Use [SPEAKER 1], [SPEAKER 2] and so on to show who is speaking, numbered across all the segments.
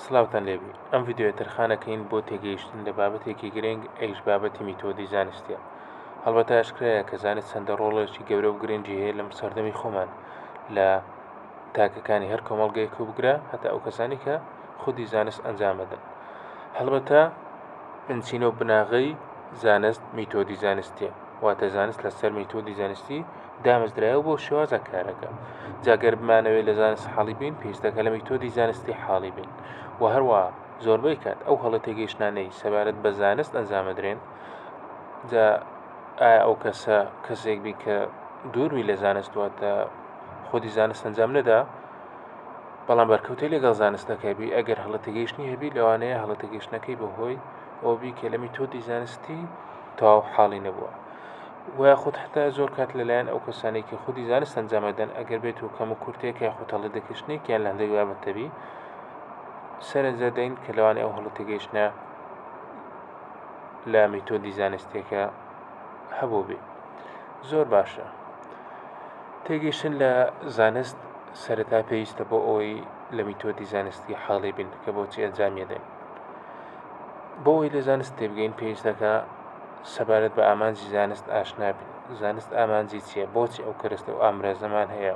[SPEAKER 1] سڵاوتان لێبی ئەم ڤیدیۆیە تەرخانەکەین بۆ تێگەیشتن لە بابەتێکی گرنگ ئەویش بابەتی میتۆدی زانستیە هەڵبەتە ئاشکرایە کە زانست چەندە ڕۆڵێکی گەورە و گرنگی هەیە لەم سەردەمی خۆمان لە تاکەکانی هەر کۆمەڵگەیەک و بگرە هەتا ئەو کەسانی کە خودی زانست ئەنجامەدەن هەڵبەتە بنچینە و بناغەی زانست میتۆدی زانستیە واتە زانست لەسەر میتۆدی زانستی دامەزرایە و بەو شێوازە کارەکە. جا گەر بمانەوێت لە زانست حاڵی بین پێویستەکە لە میتۆدی زانستی حاڵی بین و هەروە زۆربەی کات ئەو هەڵە تێگەیشتنانەی سەبارەت بە زانست ئەنجامەدرێن جا ئایا ئەو کەسە کەسێک بی کە دووربی لە زانست واتە خودی زانست ئەنجام نەدا بەڵام بەرکەوتەی لەگەڵ زانستەکە بی ئەگەر هەڵە تێگەیشتنی هەبی لەوانەیە هەڵە تێگەیشتنەکەی بەهۆی ئەوە بی کە لە میتۆدی زانستی تەواو حاڵی نەبووە. و یاخود حتا زۆر کات لەلایەن ئەو کەسانەی کە خودی زانست ئەنجامەدەن ئەگەر بێت و کەم و کورتێک یاخود هەڵە دەکەشتنێکیان لە هەندێک بابەت هەبی سەرنج دەدەین کە لەوانەیە ئەو هەڵە تێگەیشتنە لە میتۆدی زانستیەکە هەبوو بێ زۆر باشە تێگەیشتن لە زانست سەرەتا پێویستە بۆ ئەوەی لە میتۆدی زانستی حاڵی بین کە بۆچی ئەنجامی دەین بۆ ئەوەی لە زانست تێبگەین پێویستەکە سەبارەت بە ئامانجی زانست ئاشنا بین. زانست ئامانجی چییە؟ بۆچی ئەو کەرەستە و ئامرازەمان هەیە؟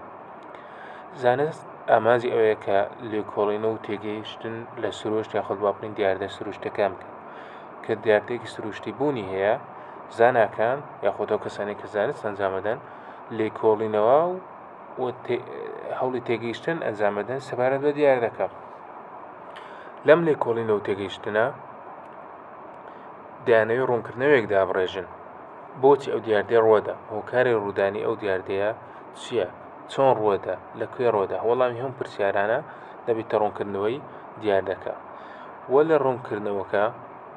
[SPEAKER 1] زانست ئامانجی ئەوەیە کە لێکۆڵینە و تێگەیشتن لە سروشت یاخود با بڵێین دیاردە سروشتەکان بکەن. کە دیاردەیەکی سروشتی بوونی هەیە، زاناکان یاخود ئەو کەسانەی کە زانست ئەنجامەدەن لێکۆڵینەوە و هەوڵی تێگەیشتن ئەنجامەدەن سەبارەت بە دیاردەکە. لەم لێکۆڵینەوە و تێگەیشتنە دەیانەوێت ڕوونکردنەوەیەک دابڕێژن بۆچی ئەو دیاردەیە ڕووەدا، هۆکاری ڕوودانی ئەو دیاردەیە چییە، چۆن ڕووەدا، لە کوێ ڕووەدا، وەڵامی هەموو پرسیارانە دەبێتە ڕوونکردنەوەی دیاردەکە. وە لە ڕوونکردنەوەکە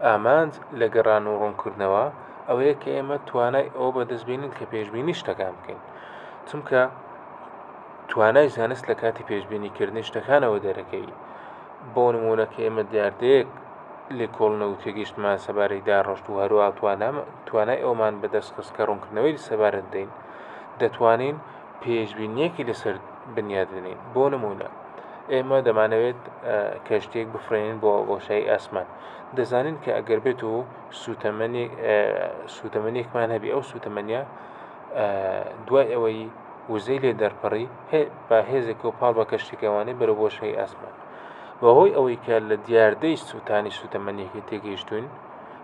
[SPEAKER 1] ئامانج لە گەڕان و ڕوونکردنەوە ئەوەیە کە ئێمە توانای ئەوە بەدەست بێنین کە پێشبینی شتەکان بکەین، چونکە توانای زانست لە کاتی پێشبینیکردنی شتەکانەوە دەرەکەوی. بۆ نموونە کە ئێمە دیاردەیەک لێکۆڵنەوە و تێگەیشتمان سەبارەی داڕشت و هەروەها توانای ئەومان بەدەست خست کە ڕوونکردنەوەی سەبارەت بدەین، دەتوانین پێشبینییەکی لەسەر بنیات بنێین. بۆ نموونە ئێمە دەمانەوێت کەشتییەک بفڕێنین بۆ بۆشایی ئاسمان. دەزانین کە ئەگەر بێت و سووتەمەنی سووتەمەنیەکمان هەبی ئەو سووتەمەنیە دوای ئەوەی وزەی لێ دەرپەڕی بە هێزێکەوە پاڵ بە کەشتیەکەوانەی بەرەو بۆشایی ئاسمان. بەهۆی ئەوەی کە لە دیاردەی سووتانی سووتەمەنییەکەی تێگەیشتووین،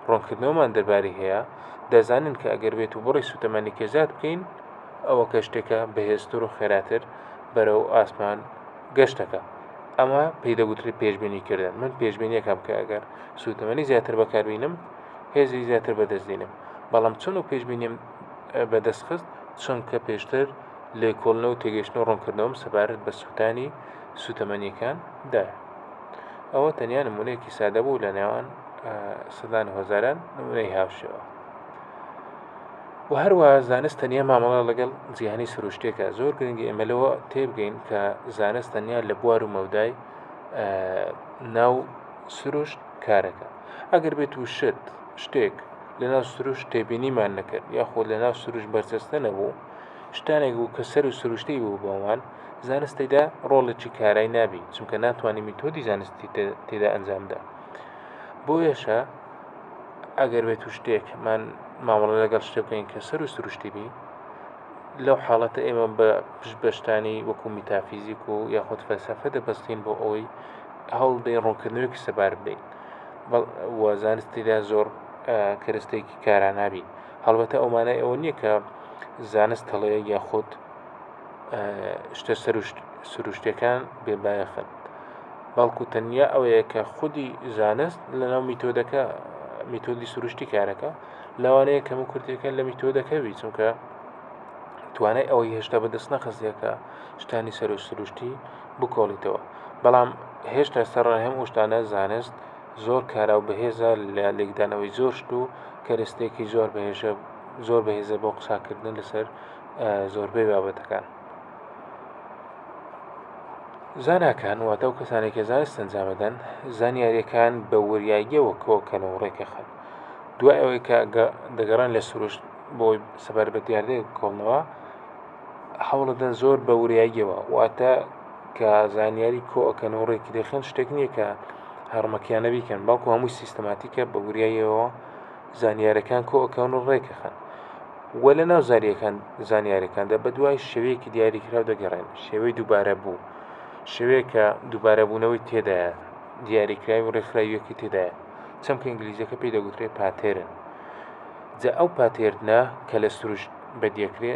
[SPEAKER 1] ڕوونکردنەوەمان دەربارەی هەیە، دەزانین کە ئەگەر بێت و بڕی سووتەمەنییەکە زیاد بکەین، ئەوە کەشتیەکە بەهێزتر و خێراتر بەرەو ئاسمان گەشت دەکات. ئەمە پێی دەگوترێت پێشبینیکردن. من پێشبینیەکەم کە ئەگەر سووتەمەنی زیاتر بەکاربینم، هێزی زیاتر بەدەست دێنم. بەڵام چۆن ئەو پێشبینیم بەدەست خست؟ چونکە پێشتر لێکۆڵینەوە و تێگەیشتن و ڕوونکردنەوەم سەبارەت بە سووتانی سووتەمەنییەکان دایە. ئەوە تەنیا نموونەیەکی سادە بوو لە نێوان سەدان و هەزاران نموونەی هاوشێوە. و هەروەها زانست تەنیا مامەڵە لەگەڵ جیهانی سروشتێکە. زۆر گرنگی ئێمە لەوە تێبگەین کە زانست تەنیا لە بوار و مەودای ناو سروشت کارەکە. ئەگەر بێت و شت شتێک لەناو سروشت تێبینیمان نەکرد یاخود لەناو سروشت بەرجەستە نەبوو، شتانێک بوو کە سەر و سروشتی بوو بۆمان، زانست تێدا ڕۆڵێکی کارای نابی، چونکە ناتوانانی میتۆدی زانستی تێدا ئەنجامدا. بۆیەشە ئەگەر بێت و شتێکمان مامەڵە لەگەڵ شتێ بکەین کە سەر و سروشتی بی، لەو حاڵەتە ئێمە بە پشت بە شتانی وەکو میتافیزیک و یاخود فەلسەفە دەبەستین بۆ ئەوەی هەوڵ بدەین ڕوونکردنەوەیەکی سەبارەت بدەین. و زانست تێدا زۆر کەرەستەیەکی کارا نابی. هەڵبەتە ئەو مانای ئەوە نییە کە زانست هەڵەیە یاخود شتە سروشتەکان بێبایەخن، بەڵکو تەنیا ئەوەیە کە خودی زانست لەناو میتۆدەکە میتۆدی سروشتی کارەکە لەوانەیە کەم و کورتەکە لە میتۆدەکە بی، چونکە توانای ئەوەی هێشتا بەدەست نەخستیەکە شتانی سەر و سروشتی بکۆڵیتەوە. بەڵام هێشتا سەرڕای هەموو شتانە زانست زۆر کارا و بەهێزە لە لێکدانەوەی زۆر شت و کەرەستەیەکی زۆر بەهێزە زۆر بەهێزە بۆ قساکردن لەسەر زۆربەی بابەتەکان. زاناکان واتە ئەو کەسانێک کە زانست ئەنجامەدەن زانیاریەکان بە وریاییەوە کۆکەن و ڕێکەخەن. دوای ئەوەی کە دەگەڕێن لە سروشت بۆی سەبارەت بە دیاردەیەک بکۆڵنەوە هەوڵدەن زۆر بە وریاییەوە واتە کە زانیاری کۆئەکەن و ڕێکی دەخەن شتێک نییە کە. هەڕمەکیانە بیکەن، بەڵکو هەمووی سیستەماتیکە بە وریاییەوە زانیارەکان کۆ ئەکەن و ڕێکەخەن و لە ناو زاریەکان زانیارەکاندا بە دوای شێوەیەکی دیاریکراو دەگەڕێن، شێوەی دووبارە بوو، شێوەیەک کە دووبارەبوونەوەی تێدایە، دیاریکراوی و ڕێکخراوییەکی تێدایە. چەمکە ئینگلیزیەکە پێی دەگوترێ pattern. جا ئەو pattern ە کە لە سروشت بەدیەکرێ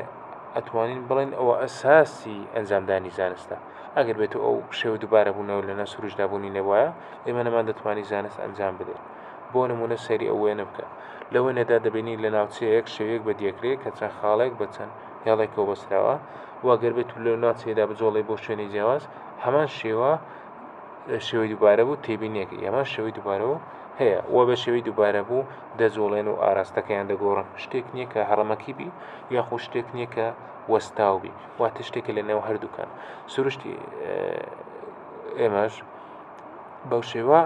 [SPEAKER 1] ئەتوانین بڵێن ئەوە ئەساسی ئەنجامدانی زانستە. ئەگەر بێتو ئەو شێوە دووبارەبوونەوە لە ناو سروشتدا بوونی نەبوایە ئێمە نەماندەتوانی زانست ئەنجام بدەین. بۆ نموونە سەیری ئەو وێنە بکە. لە وێنەدا دەبینی لە ناوچەیەک شێوەیەک بەدیەکرێ کە چەند خاڵێک بە چەند هێڵێکەوە بەستراوە و گەر بێتو لەو ناوچەیەدا بجۆڵێ بۆ شوێنی جیاواز هەمان شێوە شێوەی دووبارە بوو تێبینیەکەی هەمان شێوەی دووبارە و هەیە و بە شێوەی دووبارە بوو دەجوڵێن و ئاراستەکەیان دەگۆڕن شتێک نییە کە هەڕەمەکی بی یاخود شتێک نییە کە وەستاو بی واتە شتێکە لە نێو هەردووکان سروشتی ئێمەش بەو شێوە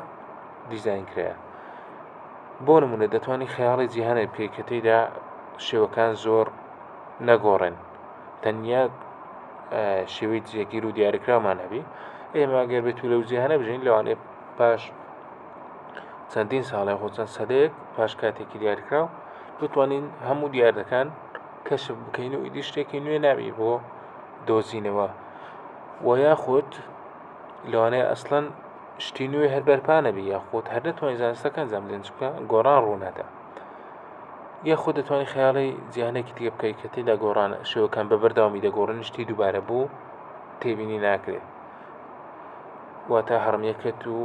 [SPEAKER 1] دیزاین کرایە بۆ نمونە دەتوانی خەیاڵی جیهانێک بکەیت کە تێیدا شێوەکان زۆر نەگۆڕێن تەنیا شێوەی جێگیر و دیاریکراومان هەبی ئێمە گەر بێت و لەو جیهانە بژین لەوانەیە پاش چەندین ساڵێ خۆ چەند سەدەیەک پاش کاتێکی دیاریکراو بتوانین هەموو دیاردەکان کەشف بکەین و ئیدی شتێکی نوێ نابی بۆ دۆزینەوە و یاخود لەوانەیە ئەسڵەن شتی نوێ هەر بەرپا نەبی یاخود هەر نەتوانین زانستەکە ئەنجام بدەین چونکە گۆڕان ڕوونادا یاخود دەتوانین خەیاڵی جیهانێکی دیکە بکەیت کە تێدا گۆڕان شێوەکان بە بەردەوامی دەگۆڕن شتی دووبارە بوو تێبینی ناکرێت واتە هەڕمیەکەت و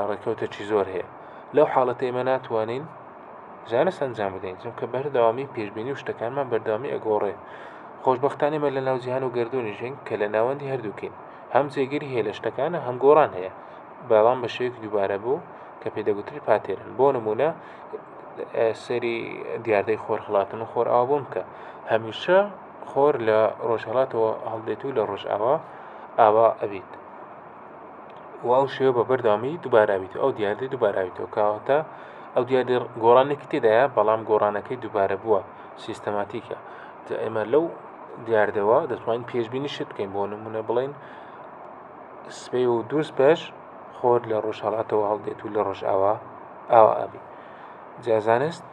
[SPEAKER 1] ڕێکەوتێکی زۆر هەیە لەو حاڵەتە ئێمە ناتوانین زانست ئەنجام بدەین چونکە بەردەوامی پێشبینی و شتەکانمان بەردەوامی ئەگۆڕێ خۆشببختان ئێمە لە ناو جیهان و گردردونیژین کە لە ناوەندی هەردووکین هەم جێگیری هەیە لە شتەکانە هەم گۆڕان هەیە بەڵام بە شێوەیەکی دووبارە بوو کە پێ دەگوترێت pattern بۆ نمونە سەری دیاردەی خۆر هەڵاتن و خۆر ئاوابوون بکە هەمیشە خۆر لە ڕۆژهڵاتەوە هەڵدێت و لە ڕۆژئاوا ئاوا ئەبیت و ئەو شێوە بە بەردەوامی دووباراویت ئەو دیاردەی دووباراویتەوە کەواتە ئەو دیاردەی گۆڕانێکی تێدایە بەڵام گۆڕانەکەی دووبارە بووە سیستەماتیکە جا ئێمە لەو دیاردەوە دەتوانین پێشبینی شت بکەین بۆ نمونە بڵێین سبەی و دووس بەش خۆر لە ڕۆژهەڵاتەوە هەڵدێت و لە ڕۆژئاوا ئاوا ئەبی جا زانست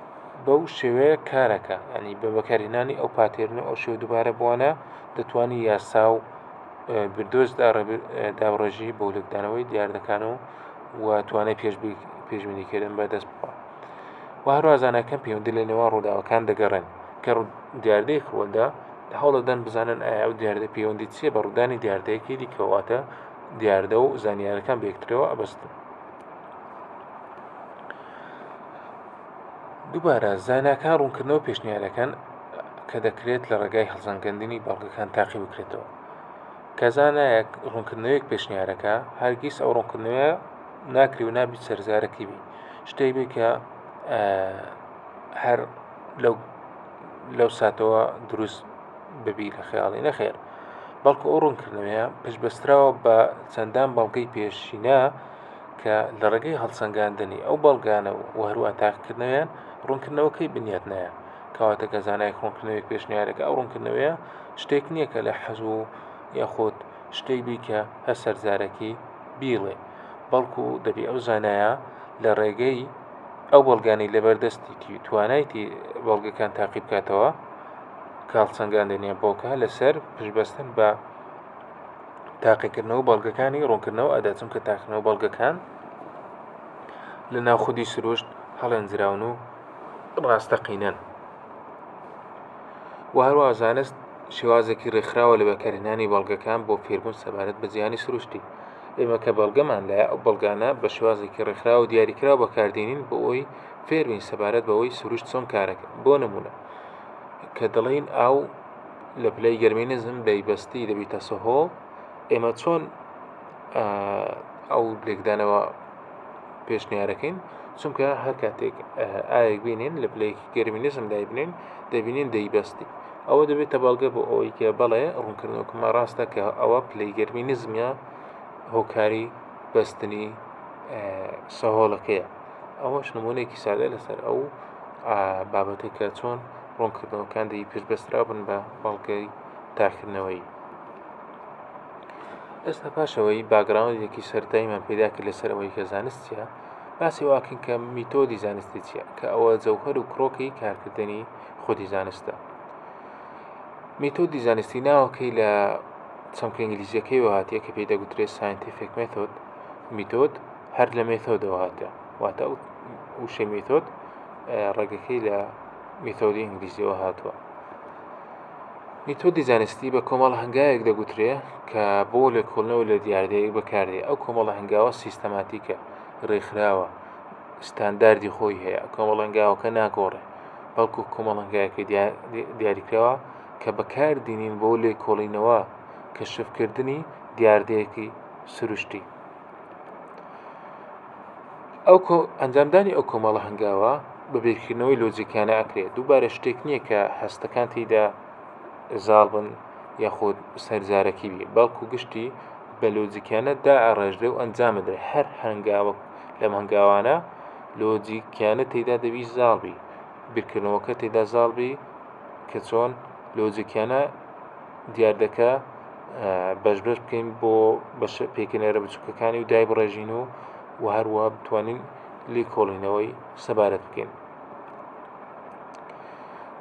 [SPEAKER 1] بەو شێوەیە کارەکە ینی بە بەکارهێنانی ئەو pattern و ئەو شێوە دووبارە بووانە دەتوانی یاسا و بیردۆز داڕێژی بۆ لێکدانەوەی دیاردەکان و و توانای پێشبینیکردن بەدەست بخوا و هەروە زاناکان پەیوەندی لە نێوان ڕووداوەکان دەگەڕێن کە دیاردەیەک ڕووەدا هەوڵدەدەن بزانن ئایا ئەو دیاردە پەیوەندی چییە بە ڕوودانی دیاردەیەکی دیکە واتە دیاردە و زانیارەکان بە یەکترەوە ئەبەستن. دووبارە زاناکان ڕوونکردنەوە پێشنیارەکەن کە دەکرێت لە ڕێگای هەڵسەنگاندنی بەڵگەکان تاقی بکرێتەوە. کە زانایەک ڕوونکردنەوەیەک پێشنیارەکە هەرگیز ئەو ڕوونکردنەوەیە ناکری و نابیت سەرزارەکی بی شتێک بێ کە هەر لەو لەو ساتەوە دروست ببی لە خەیاڵی نەخێر بەڵکو ئەو ڕوونکردنەوەیە پشتبەستراوە بە چەندان بەڵگەی پێشینە کە لە ڕێگەی هەڵسەنگاندنی ئەو بەڵگانە و هەروە تاقیکردنەوەیان ڕوونکردنەوەکەی بنیات نایە کەواتە کە زانایەک ڕوونکردنەوەی پێشنیارەکە ئەو ڕوونکردنەوەیە شتێک نییە کە لە حەز و یاخود شتێک بی کە هەر سەرزارەکی بیڵێ بەڵکو دەبی ئەو زانایە لە ڕێگەی ئەو بەڵگانەی لەبەردەستیتی توانایتی بەڵگەکان تاقی بکاتەوە کە هەڵسەنگاندنیان بۆکە لەسەر پشتبەستن بە تاقیکردنەوە بەڵگەکانی ڕوونکردنەوە ئەدا چونکە تاقیکردنەوە بەڵگەکان لە ناو خودی سروشت هەڵێنجراون و ڕاستەقینەن و هەروە زانست شێوازێکی ڕێکخراوە لە بەکارهێنانی بەڵگەکان بۆ فێربوون سەبارەت بە جیهانی سروشتی ئێمە کە بەڵگەمان لایە ئەو بەڵگانە بە شێوازێکی ڕێکخراو و دیاریکراو بەکاردێنین بۆ ئەوەی فێربین سەبارەت بەوەی سروشت چۆن کارەکە بۆ نمونە کە دەڵێین ئاو لە پلەی گەرمی نزم دەیبەستی دەبیتە سەهۆڵ ئێمە چۆن ئەو لێکدانەوە پێشنیارەکەین چونکە هەر کاتێک ئاوێک بینین لە پلەیەکی گەرمی نزم دایبنین دەبینین دەیبەستی ئەوە دەبێتە بەڵگە بۆ ئەوەی کە بەڵێ ڕوونکردنەوەکەمە ڕاستە کە ئەوە پلەی گەرمی نزمیە هۆکاری بەستنی سەهۆڵەکەیە ئەوەش نمونەیەکی سادە لەسەر ئەو بابەتەی کە چۆن ڕوونکردنەوەکان دەی پشت بەسترا بن بە بەڵگەی تاکردنەوەی. ئێستا پاش ئەوەی background ێکی سەرەتاییمان پەیدا کرد لەسەر ئەوەی کە زانست چییە، باسی ئەوە ئەکەین کە میتۆدی زانستی چییە، کە ئەوە جەوهەر و کرۆکی کارکردنی خودی زانستە. میتۆدی زانستی ناوەکەی لە چەمکە ئینگلیزیەکەیەوە هاتیە کە پێی دەگوترێت scientific method، میتۆد هەر لە method ەوە هاتیە، واتە ئەو وشەی میتۆد ڕەگەکەی لە میتۆدی ئینگلیزیەوە هاتووە. میتۆدی زانستی بە کۆمەڵە هەنگاوێک دەگوترێ کە بۆ لێکۆڵینەوە لە دیاردەیەک بەکاردێ. ئەو کۆمەڵە هەنگاوە سیستەماتیکە، ڕێکخراوە، ستانداردی خۆی هەیە، کۆمەڵە هەنگاوەکە ناگۆڕێ، بەڵکو کۆمەڵە هەنگاوێکی دیاریکراوە کە بەکاردێنین بۆ لێکۆڵینەوە، کەشفکردنی دیاردەیەکی سروشتی. ئەو ئەنجامدانی ئەو کۆمەڵە هەنگاوە بە بیرکردنەوەی لۆجیکانە ئەکرێت دووبارە شتێک نییە کە هەستەکان تێیدا زاڵ بن یاخود سەرزارەکی بی بەڵکو گشتی بە لۆجیکانە دائەڕێژرێ و ئەنجام بدرێ هەر هەنگاوە لەم هەنگاوانە لۆجیکانە تێدا دەبی زاڵ بی بیرکردنەوەکە تێدا زاڵ بی کە چۆن لۆجیکانە دیاردەکە بەش بەش بکەین بۆ بەشە پێکهێنەرە بچووکەکانی و دایبڕێژین و و هەروەها بتوانین لێکۆڵینەوەی سەبارەت بکەین.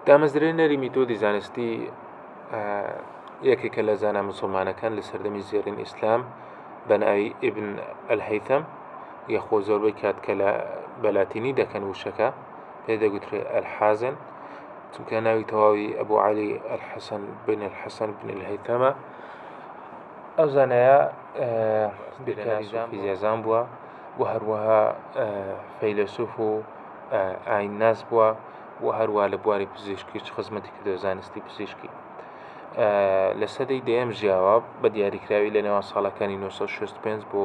[SPEAKER 1] دامەزرێنەری میتۆدی زانستی یەکێکە لە زانا مسلمانەکان لە سەردەمی زێڕین ئیسلام بە ناوی ئیبن ئەلهەیثەم یاخۆ زۆربەی کات کە لە بە لاتینی دەکەن وشەکە پێ دەگوترێ ئەلحازن چونکە ناوی تەواوی ئەبو عەلی ئەلحەسەن بن ئەلحەسەن بن ئەلهەیثەمە. ئەو زانایە بیرکاری و فیزیازان بووە و هەروەها فەیلەسوف و ئاینناس بووە و هەروە لە بواری پزیشکیش خزمەتی کردووە زانستی پزیشکی. لە سەدەی دەیەم ژیاوە بە دیاریکراوی لە نێوان ساڵەکانی 965 بۆ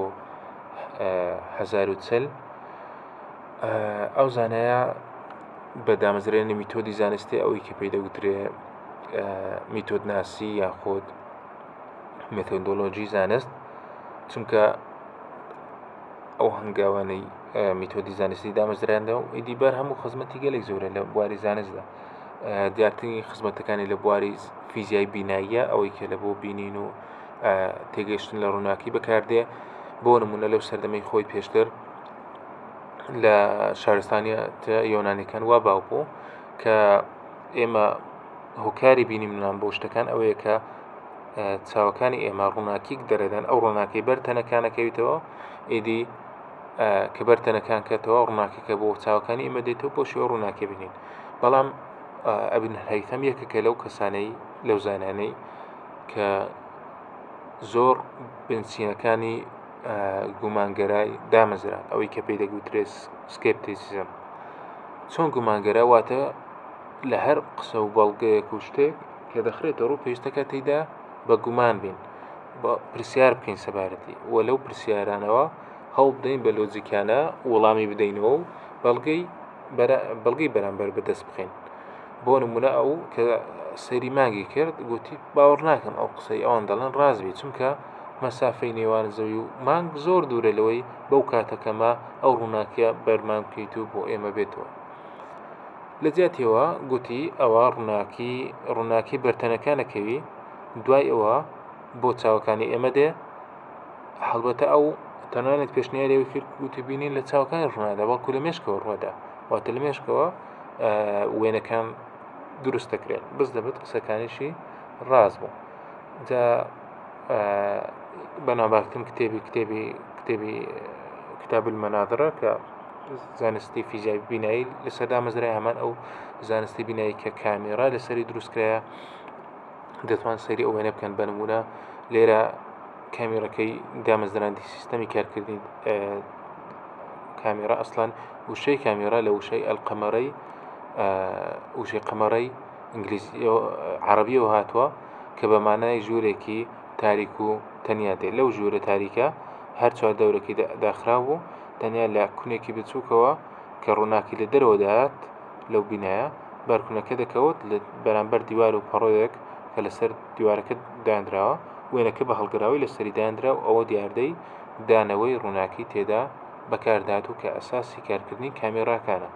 [SPEAKER 1] 1040. ئەو زانایە بە دامەزرێنی میتۆدی زانستی ئەوەی کە پێی دەگوترێ میتۆدناسی یاخود مێتۆدۆلۆژی زانست چونکە ئەو هەنگاوانەی میتۆدی زانستی دامەزراندەوە ئیدی بەر هەموو خزمەتی گەلێک زۆرە لە بواری زانستدا دیارترین خزمەتەکانی لە بواری فیزیای بیناییە ئەوەی کە لە بۆ بینین و تێگەیشتن لە ڕووناکی بەکاردێ بۆ نمونە لەو سەردەمەی خۆی پێشتر لە شارستانیەتە یۆنانیەکان وا باو بوو کە ئێمە هۆکاری بینینمان بۆ شتەکان ئەوەیە کە چاوەکانی ئێمە ڕووناکیک دەرەدەن ئەو ڕووناکی بەر تەنەکانەکەویتەوە ئیدی کە بەر تەنەکان کەتەوە ڕووناکەکە بۆ چاوەکانی ئێمە دێتەوە بۆ شێوە ڕووناکی بینین بەڵام ئەبن هەیثەم یەکێکە لەو کەسانەی لەو زانانەی کە زۆر بنچینەکانی گومانگەرای دامەزراند ئەوەی کە پێی دەگوترێت skepticism چۆن گومانگەرا واتە لە هەر قسە و بەڵگەیەک و شتێک کە دەخرێتە ڕوو پێویستەکە تێیدا بە گومان بین بە پرسیار بکەین سەبارەتی و لەو پرسیارانەوە هەوڵ بدەین بە لۆجیکانە وەڵامی بدەینەوە و بەڵگەی بەڵگەی بەرامبەر بەدەست بخەین بۆ نمونە ئەو کە سەیری مانگی کرد گوتی باوەڕ ناکەم ئەو قسەی ئەوان دەڵێن ڕاست بێت چونکە مەسافەی نێوان زەوی و مانگ زۆر دوورە لەوەی بەو کاتەکەمە ئەو ڕووناکیە بەرمان بکەیت و بۆ ئێمە بێتەوە لە جیاتیەوە گوتی ئەوە ڕووناکی ڕووناکی بەرتەنەکانەکەوی دوای ئەوە بۆ چاوەکانی ئێمە دێ هەڵبەتە ئەو تەنانەت پێشنیاری ئەوی کرد گوتی بینین لە چاوەکانی ڕوونادا بەڵکو لە مێشکەوە ڕووەدا واتە لە مێشکەوە وێنەکان دروست دەکرێن بەس دەبێت قسەکانیشی ڕاست بوو جا بەناوبانگترین کتێبی کتێبی کتێبی کتاب المناظرە کە زانستی فیزیای بینایی لەسەر دامەزرای هەمان ئەو زانستی بینایی کە کامێرا لەسەری دروستکرایە دەتوان سەیری ئەو وێنە بکەن بە نمونە لێرە کامێرەکەی دامەزراندی سیستەمی کارکردنی کامێرا ئەسڵەن وشەی کامێرا لە وشەی ئەلقەمەرەی وشەی قەمەرەی ئینگلیزی عەرەبیەوە هاتووە کە بە مانای ژوورێکی تاریک و تەنیا دێ لەو ژوورە تاریکە هەر چوار دەورەکەی داخراو بوو تەنیا لە کونێکی بچووکەوە کە ڕووناکی لە دەرەوە دەهات لەو بینایە بەرکونەکە دەکەوت لە بەرامبەر دیوار و پەڕۆیەک کە لەسەر دیوارەکە دانراوە وێنەکە بە هەڵگراوی لەسەری دانرا و ئەوە دیاردەی دانەوەی ڕووناکی تێدا بەکاردات و کە ئەساسی کارکردنی کامێراکانە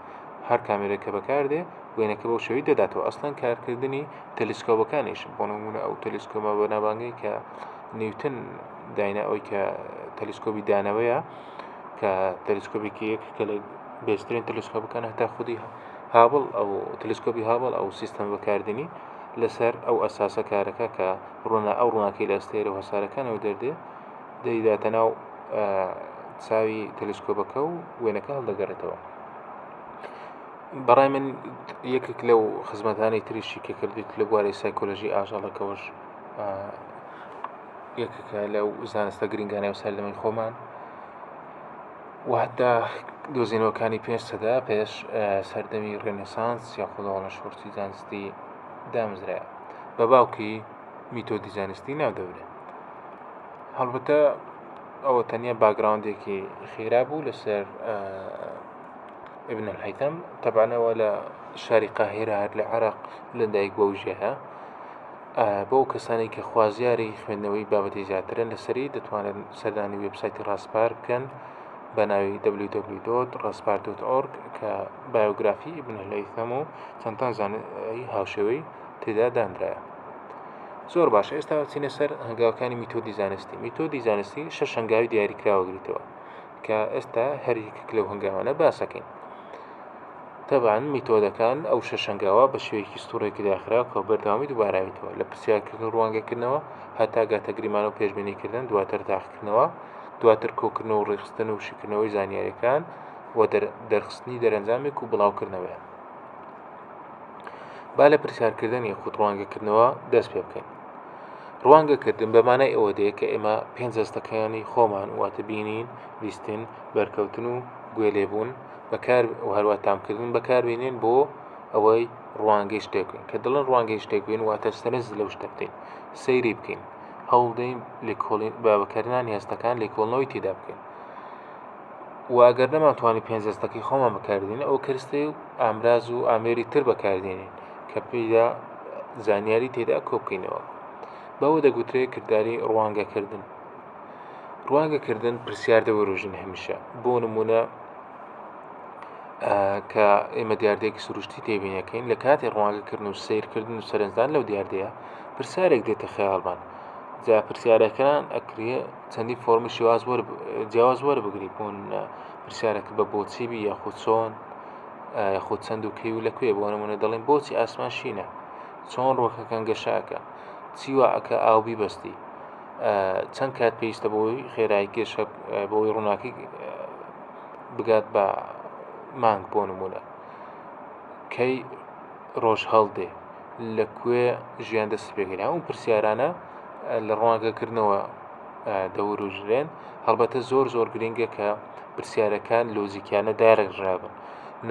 [SPEAKER 1] هەر کامێرە کە بەکاردێ وێنەکە بەو شێوەی دەداتەوە ئەسڵەن کارکردنی تەلسکۆبەکانیش بۆ نمونە ئەو تەلسکۆبە بەناوبانگەی کە نیوتن داینا ئەوەی کە تەلسکۆبی دانەوەیە کە تەلسکۆبێکی یەک کە لە بێسترین تەلسکۆبەکان هەتا خودی هابڵ ئەو تەلسکۆبی هابڵ ئەو سیستەم بەکاردێنی لەسەر ئەو ئەساسە کارەکە کە ڕوونە ئەو ڕووناکی لە ئەستێرە و هەسارەکانەوە دەردێ دەیداتە ناو چاوی تەلسکۆبەکە و وێنەکە هەڵدەگەڕێتەوە. بەڕای من یەکێک لەو خزمەتانەی تریشی کە کردیت لە بواری سایکۆلۆژی ئاژەڵەکەوەش یەکێکە لەو زانستە گرنگانەی ئەو سەردەمەی خۆمان و حتا دۆزینەوەکانی پێش سەدا پێش سەردەمی ڕێنێسانس یاخود ئەوڵە شۆڕشی زانستی دامەزرایە بە باوکی میتۆدی زانستی ناودەبرێ هەڵبەتە ئەوە تەنیا background ێکی خێرا بوو لەسەر ابن الهیثم تەبعەن ئەوە لە شاری قاهیرە هەر لە عێراق لەدایک بووە و ژیایە بۆ ئەو کەسانەی کە خوازیاری خوێندنەوەی بابەتی زیاترن لەسەری دەتوانن سەردانی وێبسایتی ڕاسپار بکەن بە ناوی www.raspar.org کە بایۆگرافی ابن الهیثم و چەندان زانایی هاوشێوەی تێدا دانرایە. زۆر باشە ئێستا چینە سەر هەنگاوەکانی میتۆدی زانستی میتۆدی زانستی شەش هەنگاوی دیاریکراوە گریتەوە کە ئێستا هەر یەکێک لەو هەنگاوانە باسەکەین. تەبعەن میتۆدەکان ئەو شەش هەنگاوە بە شێوەیەکی ستوڕێکی داخراو کە بەردەوامی دووباراویتەوە لە پرسیارکردن و ڕوانگەکردنەوە هەتا گاتە گریمانە و پێشبینیکردن دواتر تاقیکردنەوە دواتر کۆکردنەوە و ڕێکخستن و شیکردنەوەی زانیاریەکان و دەرخستنی دەرەنجامێک و بڵاوکردنەوەیان. با لە پرسیارکردن یاخود ڕوانگەکردنەوە دەست پێ بکەین. ڕوانگەکردن بە مانای ئەوە دێ کە ئێمە پێنج هەستەکانی خۆمان واتە بینین، بیستن، بەرکەوتن و گوێ لێبوون بەکار و هەروە تامکردن بەکاربێنین بۆ ئەوەی ڕوانگەی شتێک بکەین کە دەڵێن ڕوانگەی شتێک بین واتە سەرنج لەو شتە بدەین سەیری بکەین هەوڵدەین لێکۆڵین بە بەکارهێنانی هەستەکان لێکۆڵنەوەی تێدا بکەین و ئەگەر نەمانتوانی پێنج هەستەکەی خۆمان بەکاردێنین ئەو کەرستەی و ئامراز و ئامێری تر بەکاردێنین کە پێیدا زانیاری تێدا کۆبکەینەوە بەوە دەگوترێت کرداری ڕوانگەکردن ڕوانگەکردن پرسیار دەوروژن هەمیشە بۆ نمونە کە ئێمە دیاردەیەکی سروشتی تێبینەکەین لە کاتی ڕوانگەکردن و سیرکردن و سەرنجدان لەو دیاردەیە پرسیارێک دێتە خەیاڵمان جا پرسیارەکان ئەکرێ چەندی فۆرمی شێواز وەر جیاواز وەربگری بۆ پرسیارەکە بە بۆچی بی یاخود چۆن یاخود چەند و کەی و لە کوێ بۆ نمونە دەڵێن بۆچی ئاسمان شینە چۆن ڕۆکەکان گەشەکە چی وا ئەکا ئاو بیبەستی چەند کات پێویستە بۆی خێرایی گەشە بۆی ڕووناکی بگات بە مانگ بۆ نمونە کەی ڕۆژ هەڵدێ لە کوێ ژیان دەستی پێکرد هەموو پرسیارانە لە ڕوانگەکردنەوە دەوروژرێن هەڵبەتە زۆر زۆر گرنگە کە پرسیارەکان لۆجیکیانە داڕێژرابن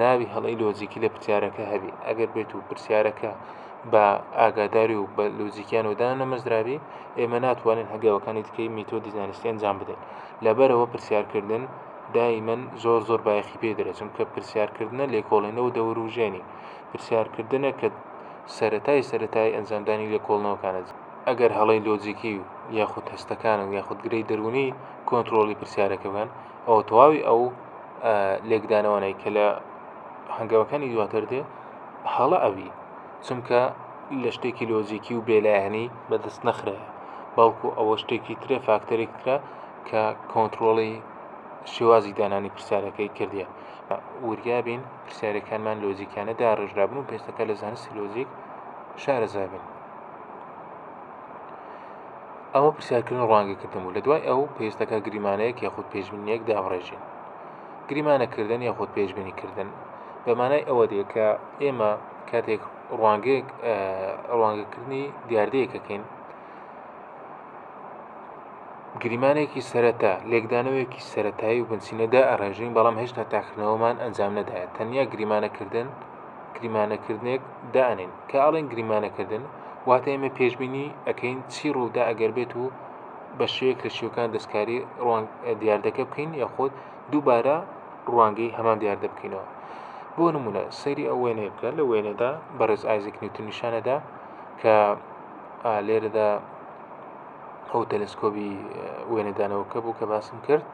[SPEAKER 1] ناوی هەڵەی لۆجیکی لە پرسیارەکە هەبی ئەگەر بێت و پرسیارەکە بە ئاگاداری و بە لۆجیکیانەوە دانەمەزرابی ئێمە ناتوانین هەنگاوەکانی دیکەی میتۆدی زانستی ئەنجام بدەین لەبەرەوە پرسیارکردن دایمەن زۆر زۆر بایەخی پێ دەرێت چونکە پرسیارکردنە لێکۆڵینەوە دەوروژێنی پرسیارکردنە کە سەرەتای سەرەتای ئەنجامدانی لێکۆڵنەوەکانە ئەگەر هەڵەی لۆجیکی و یاخود هەستەکان و یاخود گرێی دەروونی کۆنترۆڵی پرسیارەکە بکەن ئەوە تەواوی ئەو لێکدانەوانەی کە لە هەنگاوەکانی دواتر دێ هەڵە ئەبی چونکە لە شتێکی لۆجیکی و بێلایەنی بەدەست نەخرایە بەڵکو ئەوە شتێکی ترە فاکتەرێک ترە کە کۆنتترۆڵی شێوازی دانانی پرسیارەکەی کردیە وریا بین پرسیارەکانمان لۆجیکانە داڕێژرابن و پێستەکە لە زانستی لۆجیک شارەزا بین ئەوە پرسیارکردن ڕوانگەکردن بوو لە دوای ئەو پێویستەکە گریمانەیەک یاخود پێشبینیەک دابڕێژین گریمانەکردن یاخود پێشبینیکردن بە مانای ئەوە دێ کە ئێمە کاتێک ڕوانگەیەک ڕوانگەکردنی دیاردەیەکەکەین گریمانێکی سەرەتا لێکدانەوەیەکی سەتایی و بنچینەدا ئەڕێژین بەڵام هێشتا تاکردنەوەمان ئەنجام نەدایە تەنیا گریمانەکردن گریمانەکردنێک دانین کە ئەڵێن گریمانەکردن واتە ئێمە پێشبینی ئەەکەین چی ڕوودا ئەگەر بێت و بە شێوەیەک لە شێوەکان دەستکاری ڕوان دیاردەکە بکەین یاخود دووبارە ڕوانگەی هەمان دیاردە بکەینەوە بۆ نمونە سەیری ئەو وێنەیە بکە لە وێنەدا بەڕێز ئایزک نیوتن نیشانەدا کە لێرەدا ئەو تەلەسکۆبی وێنەدانەوەکە بوو کە باسم کرد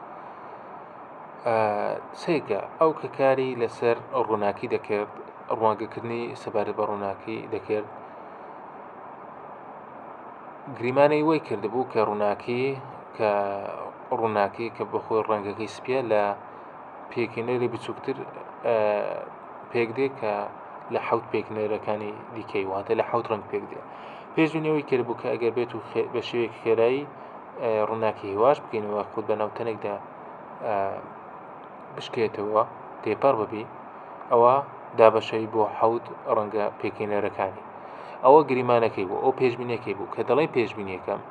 [SPEAKER 1] سەیرکە ئەو کە کاری لەسەر ڕووناکی دەکرد ڕوانگەکردنی سەبارەت بە ڕووناکی دەکرد گریمانەی وەی کردبوو کە ڕووناکی کە ڕووناکی کە بەخۆی ڕەنگەکەی سپیە لە پێکهێنەری بچووکتر پێک دێ کە لە حوت پێکنەرەکانی دیکەی واتە لە حوت ڕەنگ پێک دێ. پێشبینی ئەوەی کردبوو کە ئەگەر بێت و بە شێوەیەکی خێرایی ڕووناکی هێواش بکەینەوە خود بە ناو تەنێکدا بشکێتەوە تێپەڕ ببی ئەوە دابەشەوی بۆ حوت ڕەنگە پێکهێنەرەکانی. ئەوە گریمانەکەی بوو، ئەو پێشبینیەکەی بوو. کە دەڵێن پێشبینیەکەم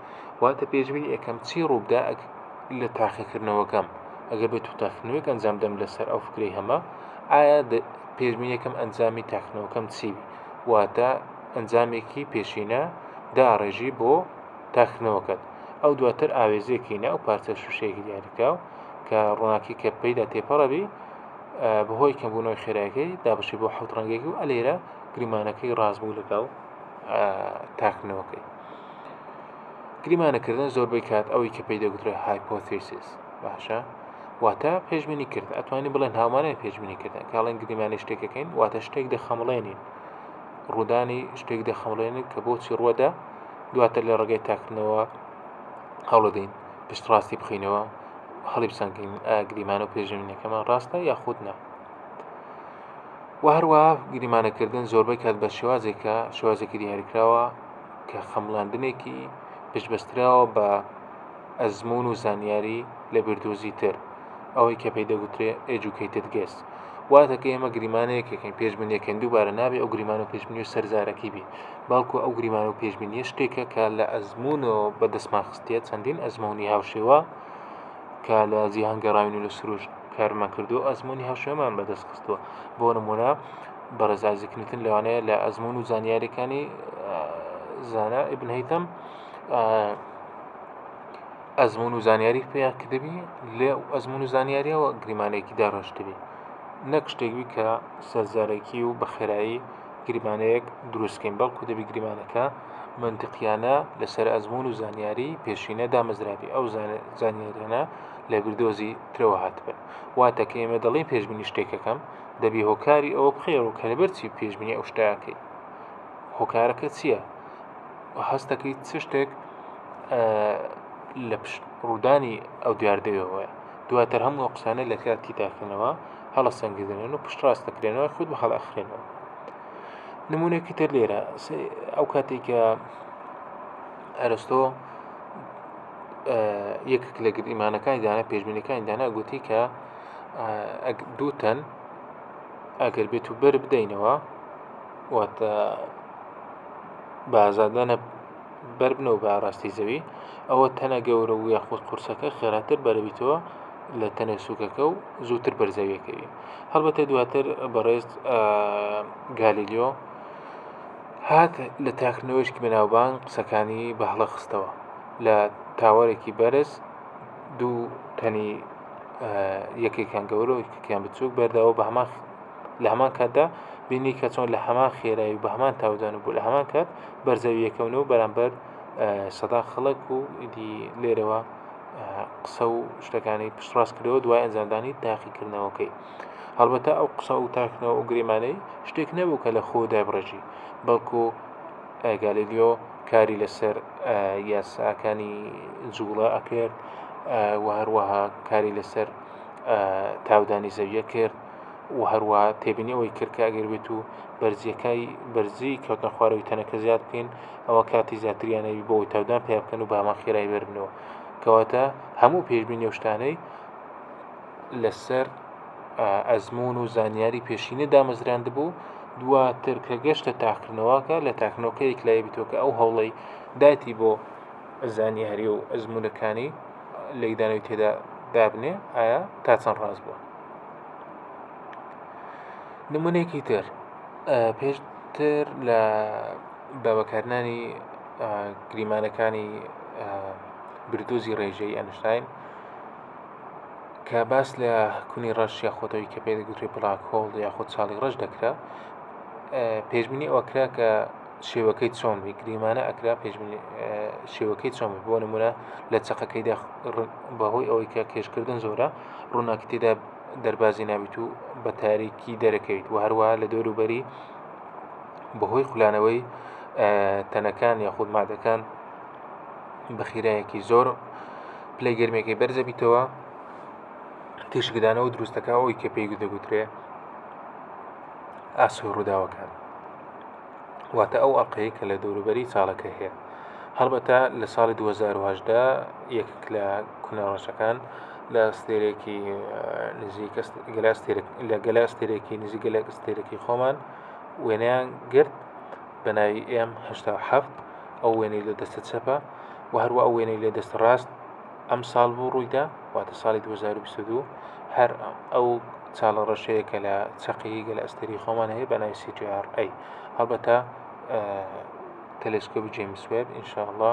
[SPEAKER 1] واتە پێشبینی ئەکەم چی ڕووبدا لە تاقیکردنەوەکەم، ئەگەر بێت و تاقیکردنەوەیەک ئەنجام دەم لەسەر ئەو فکرەی هەمە، ئایا پێشبینیەکەم ئەنجامی تاقیکردنەوەکەم چی بی، واتە ئەنجامێکی پێشینە داڕێژی بۆ تاقیکردنەوەکەت. ئەو دواتر ئاوێزەیەکی ناو پارچە شوشەیەکی دیاریکراو کە ڕووناکی کە پێیدا تێپەڕەبی بەهۆی کەمبوونەوەی خێرایەکەی دابەشی بۆ حەوت ڕەنگێکی و ئەلێرە گریمانەکەی ڕاست بوو لەگەڵ تاقیکردنەوەکەی. گریمانەکردن زۆربەی کات ئەوەی کە پێی دەگوترێت hypothesis باشە واتە پێشبینی کردن ئەتوانین بڵێن هاومانای پێشبینی کردن کاڵێن گریمانەی شتێکەکەین واتە شتێک دەخەمڵێنین ڕوودانی شتێک دەخەمڵێنین کە بۆچی ڕووەدا دواتر لە ڕێگەی تاکردنەوە هەوڵدەین پشتڕاستی بخینەوە هەڵی بسەنگین گریمانە و پێشبینیەکەمان ڕاستە یاخود نا. و هەروەها گریمانەکردن زۆربەی کات بە شێوازێکە شێوازێکی دیاریکراوە کە خەمڵاندنێکی پشتبەستراوە بە ئەزموون و زانیاری لە بیردۆزی تر ئەوەی کە پێی دەگوترێ educated guess واتە کە ئێمە گریمانەیەکەکەین پێشبینیەکەین دووبارە نابێ ئەو گریمان و پێشبینی و سەرزارەکی بی بەڵکو ئەو گریمان و پێشبینیە شتێکە کە لە ئەزموونەوە بەدەستمان خستیە چەندین ئەزموونی هاوشێوە کە لە جیهان گەڕاوین و لە سروشت کارمان کردووە ئەزموونی هاوشێوەمان بەدەست خستووە بۆ نمونە بەڕێز ئایزک نیوتن لەوانەیە لە ئەزموون و زانیاریەکانی زانا ئیبن هەیتەم ئەزموون و زانیاری پێیا کردبی لێ ئەزموون و زانیاریەوە گریمانەیەکی داڕشتبی نەک شتێک بی کە سەرزارەکی و بە خێرایی گریمانەیەک دروستکەین بەڵکو دەبی گریمانەکە مەنتقیانە لەسەر ئەزموون و زانیاری پێشینە دامەزرابی ئەو زانیاریانە لە بیردۆزی ترەوە هاتبن واتە کە ئێمە دەڵێین پێشبینی شتێکەکەم دەبی هۆکاری ئەوە بخەیەوە کە لەبەر چی پێشبینی ئەو شتەکەی هۆکارەکە چییە هەستەکەی چ شتێک لە پشت ڕوودانی ئەو دیاردەیەوەیە دواتر هەموو ئەو قسانە لە کاتی تاکردنەوە هەڵەسەنگردنن و پشتڕاست دەکرێنەوە خود بە هەڵ ئەخرێنەوە نمونەیەکی تر لێرە ئەو کاتێک کە ئەرستۆ یەکێک لە گریمانەکانی دانا پێشبینەکانی دانا گوتی کە دوو تەن ئەگەر بێت و بەر بدەینەوە واتە بە ئازادانە بەربنەوە بە ئاڕاستی زەوی ئەوە تەنە گەورە و یاخود قورسەکە خێراتر بەرەبیتەوە لە تەنە سووکەکە و زووتر بەرزەویەکەوی هەڵبەتە دواتر بەڕێز گالیلیۆ هات لە تاکردنەوەیشکی بەناوبانگ قسەکانی بە هەڵە خستەوە لە تاوەرێکی بەرز دوو تەنی یەکێکیان گەورە و یەکێکیان بچووک بەرداوە بە هەمان لە هەمان کاتدا بینی کە چۆن لە هەمان خێرایی و بە هەمان تاودان و بۆ لە هەمان کات بەرزەویەکەون و بەرامبەر سەدا خەڵک و ئیدی لێرەوە قسە و شتەکانی پشتڕاست کردەوە دوای ئەنجامدانی تاقیکردنەوەکەی هەڵبەتە ئەو قسە و تاکردنەوە و گریمانەی شتێک نەبوو کە لە خۆ دایبڕێژی بەڵکو گالیلیۆ کاری لەسەر یاساکانی جوڵە ئەکرد و هەروەها کاری لەسەر تاودانی زەویە کرد و هەروەها تێبینی ئەوەی کرد کە ئەگەر بێت و بەرزیەکەی بەرزی کەوتنە خوارەوەی تەنەکە زیاد بکەین ئەوە کاتی زیاتریان ئەوی بۆ ئەوەی تاودان پیا بکەن و بە هەمان خێرایی بەربنەوە کەواتە هەموو پێشبینی ئەو شتانەی لەسەر ئەزمون و زانیاری پێشینە دامەزراندبوو دواتر کە گەشتە تاقیکردنەوەکە لە تاقیکردنەوەکە یەکلایی بیتەوە کە ئەو هەوڵەی داتی بۆ زانیاری و ئەزمونەکانی لێکدانەوەی تێدا دابنێ ئایا تا چەند ڕاست بووە نمونەیەکی تر پێشتر لە بە بەکارنانی گریمانەکانی بیردۆزی ڕێژەی ئەنشتاین کە باس لە کونی ڕەش یاخۆتەوەی کە پێ دەگوترێ black hole یاخود چاڵی ڕەش دەکرا پێشبینی ئەوە کرا کە شێوەکەی چۆن بی گریمانە ئەکرا پێشبینی شێوەکەی چۆن بی بۆ نمونە لە چەقەکەیدا بەهۆی ئەوەی کە کێشکردن زۆرە ڕووناکی تێدا دەربازی نابیت و بە تاریکی دەرەکەویت و هەروەها لە دەوروبەری بەهۆی خولانەوەی تەنەکان یاخود مادەکان بە خیرایەکی زۆر پلەی گەرمیەکەی بەرزەبیتەوە تیشکدانەوە دروستەکە ئەوی کە پێی دەگوترێ ئاسۆی ڕووداوەکان واتە ئەو ئەڵلقەیە کە لە دەوروبەری چاڵەکە هەیە هەڵبەتە لە ساڵی 2010 یەکێک لە کوناڕەشەکان لە ئەستێرێکی نزیک گەلە ئەستێرێک لە گەلە ئەستێرێکی نزیک گەلە ئەستێرێکی خۆمان وێنەیان گرت بە ناوی ئێم 87 ئەو وێنەی لە دەستە چەپە و هەروە ئەو وێنەی لە دەست ڕاست ئەم ساڵ بوو ڕوویدا واتە ساڵی 2022 هەر ئەو چاڵە ڕەشەیە کە لە چەقی گەلە ئەستێری خۆمان هەیە بە ناوی CGRA هەڵبەتە تەلەسکۆبی جەیمس وێب ئینشاءاللە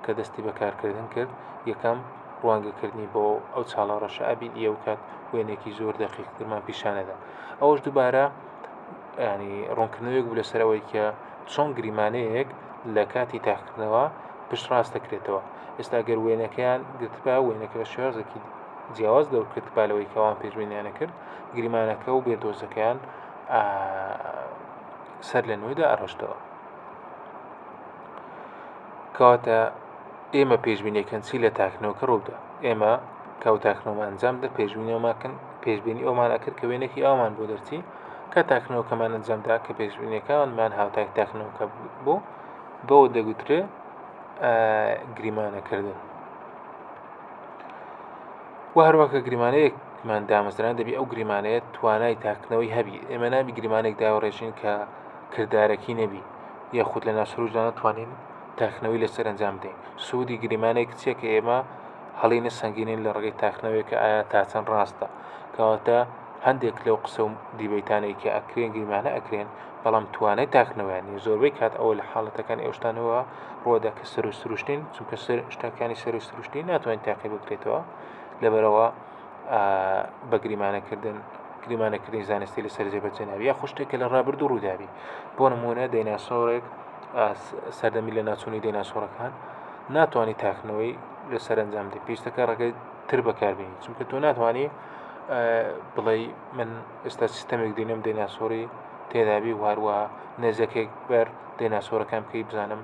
[SPEAKER 1] کە دەستی بە کارکردن کرد یەکەم ڕوانگەکردنی بۆ ئەو چاڵە ڕەشە ئەبین ئەو کات وێنێکی زۆر دەقیقترمان پیشانەدا ئەوەش دووبارە ینی ڕوونکردنەوەیەک بوو لەسەر ئەوەی کە چۆن گریمانەیەک لە کاتی تاقیکردنەوە پشت ڕاست دەکرێتەوە ئێستا گەر وێنەکەیان گرتبا وێنەکە بە شێوازێکی جیاواز دەورکردبا لەوەی کەوان پێشبینیانە کرد گریمانەکە و بێدۆزەکەیان سەر لە نوێدا ئەڕشتەوە کەواتە ئێمە پێشبینیەکەن چی لە تاکنەوەکە ڕوودا ئێمە کاو تاکنەوە ئەنجام دە پێشبینیەوەماکەن پێشبینی ئەومان ئەکرد کە وێنێکی ئەومان بۆ دەرچی کە تاکنەوەکەمان ئەنجامدا کە پێشبینیەکانمان هاوتای تاکنەوەکە بوو بەوە دەگوترێ گریمانەکردن و هەروەکە گریمانەیەکمان دامەزران دەبی ئەو گریمانەیە توانای تاکنەوەی هەبی ئێمە نابی گریمانێک داوەڕێژین کە کردارەکی نەبی یاخود لە ناسروشدا نەتوانین تاقینەوەی لەسەر ئەنجام بدەین سوودی گریمانەیەک چییە کە ئێمە هەڵی نەسەنگینین لە ڕێگەی تاقینەوەی کە ئایا تا چەند ڕاستە کەواتە هەندێک لەو قسە و دیبەیتانەی کە ئەکرێن گریمانە ئەکرێن بەڵام توانای تاقینەوەیان نیە زۆربەی کات ئەوە لە حاڵەتەکانی ئەو شتانەوە ڕووەدا کە سەر و سروشتین چونکە سەر شتەکانی سەر و سروشتی ناتوانین تاقی بکرێتەوە لەبەرەوە بە گریمانەکردن گریمانەکردنی زانستی لەسەر جێبەجێ نابی یاخود شتێک کە لە ڕابردوو ڕوودابی بۆ نمونە دەیناسۆرێک سەردەمی لە ناچوونی دەیناسۆڕەکان ناتوانانی تاکنەوەی لەسەر ئەنجام دەی پێویستەکە ڕێگەی تر بەکاربیێنی چونکە تۆ ناتوانانی بڵێ من ئێستا سیستەمێک دێنم دەیناسۆری تێدابی و هەروە نێزەکێک بەر دەیناسۆرەکان بکەی بزانم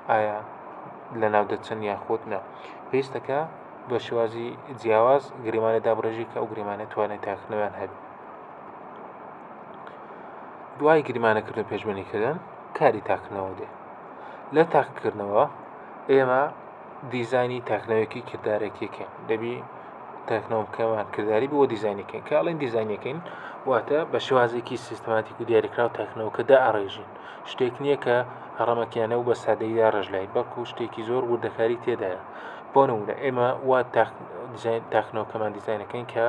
[SPEAKER 1] ئایا لە ناو دەچن یاخود نا پێویستەکە بە شێوازی جیاواز گریمانە دابڕێژی کە ئەو گریمانە توانای تاقیکردنەوەیان هەبێت. دوای گریمانەکردن و پێشبینیکردن کاری تاقیکردنەوە دێ. لە تاقیکردنەوە ئێمە دیزانی تاقیکردنەوەیەکی کردارەکیەکەین دەبی تاقیکردنەوەکەمان کرداری بۆ دیزانەکەین کە ئەڵێن دیزانەکەین واتە بە شێوازێکی سیستماتیک و دیاریکراو تاقیکردنەوەکە دائەڕێژین شتێک نییە کە هەڕەمەکیانە و بە سادەیی داڕێژلای بەڵکو شتێکی زۆر وردەکاری تێدایە بۆ نمونە ئێمە وا تاقیکردنەوەکەمان دیزاینەکەین کە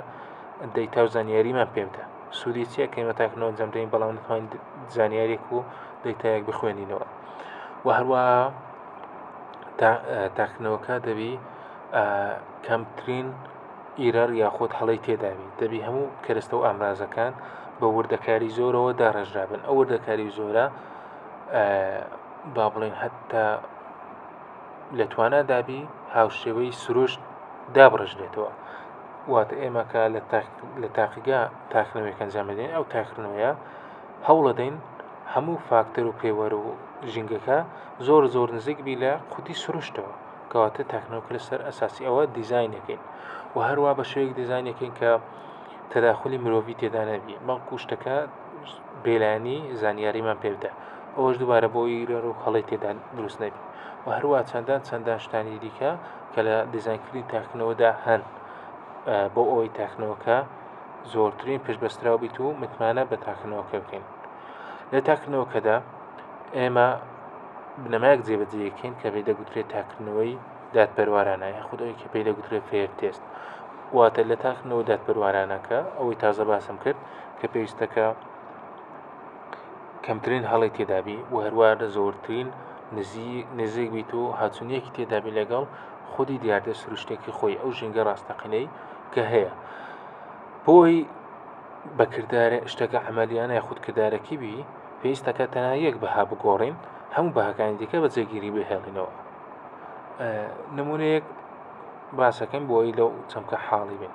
[SPEAKER 1] دەیتا و زانیاریمان پێ بدە سوودی چییە کە ئێمە تاقیکردنەوە ئەنجام دەین بەڵام نتوانین زانیاریێک و دەیتایەک بخوێنینەوە و هەروەها تاقیکردنەوەکە دەبی کەمترین error یاخود هەڵەی تێدابی دەبی هەموو کەرەستە و ئامرازەکان بە وردەکاری زۆرەوە داڕێژرابن ئەو وردەکاری زۆرە با بڵێن هەتا لە توانا دابی هاوشێوەی سروشت دابڕژرێتەوە واتە ئێمە کە لە تاقیگا تاقیکردنەوەیەک ئەنجام دەدەین ئەو تاقیکردنەوەیە هەوڵەدەین هەموو فاکتەر و پێوەر و ژینگەکە زۆر زۆر نزیک بی لە خودی سروشتەوە کەواتە تاقیکردنەوەکە لەسەر ئەساسی ئەوە دیزاینەکەین و هەروە بە شێوەیەک دیزاینەکەین کە تەداخلی مرۆڤی تێدا نەبی بەڵکو شتەکە بێلایەنی زانیاریمان پێ بدە ئەوەش دووبارە بۆ error و هەڵەی تێدا دروست نەبی و هەروە چەندان چەندان شتانی دیکە کە لە دیزاینکردنی تاقیکردنەوەدا هەن بۆ ئەوەی تاقیکردنەوەکە زۆرترین پشتبەستراو بیت و متمانە بە تاقیکردنەوەکە بکەین لە تاقیکردنەوەکەدا ئێمە بنەمایەک جێبەجێەکەین کە پێی دەگوترێت تاقیکردنەوەی دادپەروارانە یاخود ئەوەی کە پێی دەگوترێت fair test واتە لە تاقیکردنەوە دادپەروارانەکە ئەوەی تازە باسم کرد کە پێویستەکە کەمترین هەڵی تێدابی و هەروە زۆرترین نزیک بیت و هاچونیەکی تێدابی لەگەڵ خودی دیاردە سروشتێکی خۆی ئەو ژینگە ڕاستەقینەی کە هەیە بۆی بەکردارە شتەکە عملیانە یاخود کردارەکی بی پێویستەکە تەنها یەک بەها بگۆڕین هەموو بەهاکانی دیکە بە جێگیری بهێڵینەوە نمونەیەک باسەکەین بۆی لەو چەمکە حاڵی بین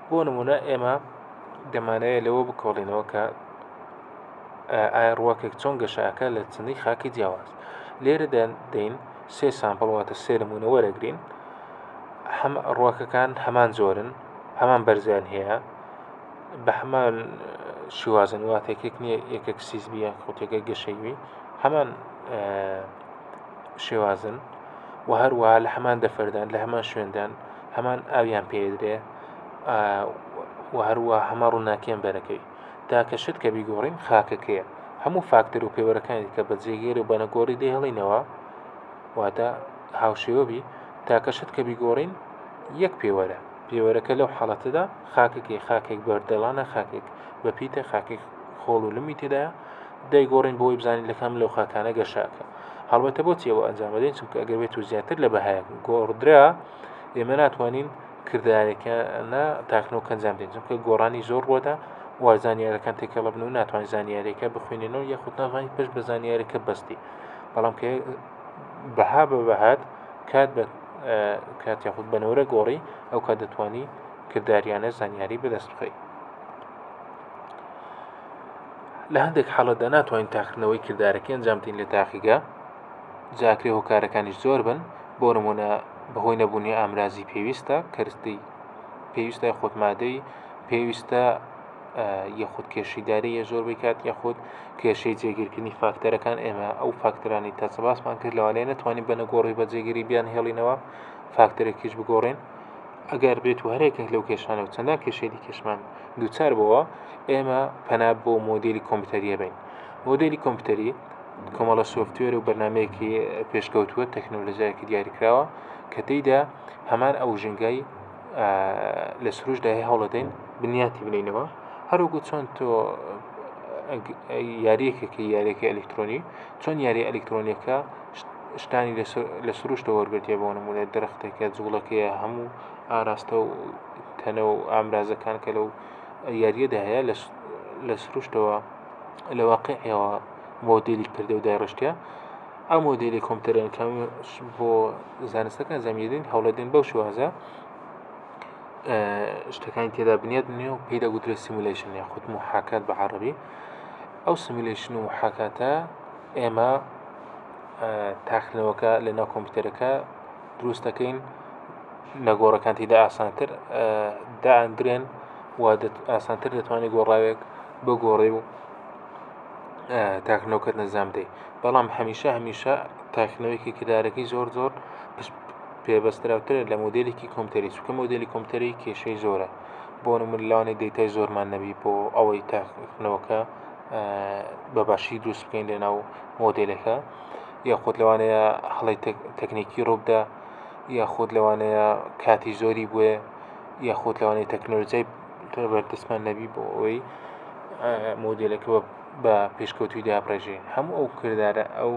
[SPEAKER 1] بۆ نمونە ئێمە دەمانەیە لەوە بکۆڵینەوە کە ئایا ڕووەکێک چۆن گەشەکە لە چەندین خاکی جیاواز لێرە دەین سێ sample واتە سێ نمونە وەرەگرین. هەم ڕووەکەکان هەمان جۆرن، هەمان بەرزیان هەیە، بە هەمان شێوازن، واتە یەکێک نییە یەکێک سیس بی یان خۆت یەکێک گەشەی بی، هەمان شێوازن و هەروەها لە هەمان دەفەردان، لە هەمان شوێندان، هەمان ئاویان پێدرێ و هەروەها هەمان ڕووناکیان بەرەکەوی. تاکە شت کە بیگۆڕین خاکەکەیە. هەموو فاکتەر و پێوەرەکانی کە بە جێگیر و بە نەگۆڕی دەیهێڵینەوە، واتە هاوشێوە بی، تاکە شت کە بیگۆڕین یەک پێوەرە. پێوەرەکە لەو حاڵەتەدا خاکەکەی، خاکێک بەردەڵانە، خاکێک بەپیتە، خاکێک خۆڵ و لمی تێدایە، دەیگۆڕین بۆی بزانین لە کام لەو خاکانە گەشەکە. هەڵبەتە بۆچی ئەوە ئەنجام دەدەین؟ چونکە ئەگەر بێت و زیاتر لە بەهایەک گۆڕدرا، ئێمە ناتوانین کردارێکانە تاکنەوە ئەنجام بدەین، چونکە گۆڕانی زۆر ڕووەدا و زانیارەکان تێکەڵە بن و ناتوانین زانیارێکە بخوێنینەوە یاخود ناتوانین پشت بە زانیارەکە بەستی. بەڵام کە بەها بە بەهات کات بە کات یاخود بە نۆرە گۆڕی، ئەو کات دەتوانی کرداریانە زانیاری بەدەست بخەی. لە هەندێک حاڵەتدا ناتوانین تاقیکردنەوەی کردارەکەی ئەنجام بدەین لە تاقیگە، جا ئەکرێ هۆکارەکانیش زۆر بن، بۆ نمونە بەهۆی نەبوونی ئامرازی پێویستە، کەرستەی پێویستە یاخود مادەی پێویستە، یاخود کێشەی دارەیە زۆربەی کات، یاخود کێشەی جێگیرکردنی فاکتەرەکان. ئێمە ئەو فاکتەرانی تازە باسمان کرد لەوانەیە نەتوانین بە نەگۆڕی بە جێگیری بیان هێڵینەوە، فاکتەرێکیش بگۆڕین. ئەگەر بێت و هەرێکێک لەو کێشانە و چەندان کێشەی دیکەشمان دووچار بووە، ئێمە پەنا بۆ مۆدێلی کۆمپیوتەریە بین. مۆدێلی کۆمپیوتەری کۆمەڵە software و بەرنمەیەکی پێشکەوتووە، تەکنۆلۆژیایەکی دیاریکراوە کە تێیدا هەمان ئەو ژینگای لە سروشتدا هەیە هەوڵەدەین بنیاتی بنینەوە. هەروەکو چۆن تۆ یاریەکێکی یاریەکە ئەلکترۆنی، چۆن یاری ئەلکترۆنیەکە شتانی لە سروشتەوە وەرگرتیە، بۆ نمونە درەختێکە جوڵەکەیە، هەموو ئاراستە و تەنە و ئامرازەکان کە لەو یاریەدا هەیە لە سروشتەوە لە واقعەوە مۆدێلی کردە و دایڕشتە. ئەو مۆدێلی کۆمپیوتەرەن کە بۆ زانستەکان زەمیدن هەوڵەدەین بەو شێوازە شتەکانی تێدا بنیات بنێ و پێی دەگوترێت simulation یاخود محاکات بە عەڕەبی. ئەو simulation و محاکاتە ئێمە تاقیکردنەوەکە لە ناو کۆمپیوتەرەکە دروست دەکەین، نەگۆڕەکان تێدا ئاسانتر دائەندرێن و ئاسانتر دەتوانێت گۆڕاوێک بگۆڕێ و تاقیکردنەوەکەت نەزام بدەیت. بەڵام هەمیشە هەمیشە تاقیکردنەوەیەکی کردارەکەی زۆر زۆر پشت پێبەستراوترە لە مۆدێلێکی کۆمپیوتەری، چونکە مۆدێلی کۆمپیوتەری کێشەی زۆرە. بۆ نمونە لەوانەیە دەیتای زۆرمان نەبی بۆ ئەوەی تاقیکردنەوەکە بە باشی دروست بکەین لە ناو مۆدێلەکە، یاخود لەوانەیە هەڵەی تەکنیکی ڕووبدا، یاخود لەوانەیە کاتی زۆری بوێ، یاخود لەوانەیە تەکنۆلۆژیای بەردەستمان نەبی بۆ ئەوەی مۆدێلەکە بە پێشکەوتوی دابڕێژین. هەموو ئەو کردارە ئەو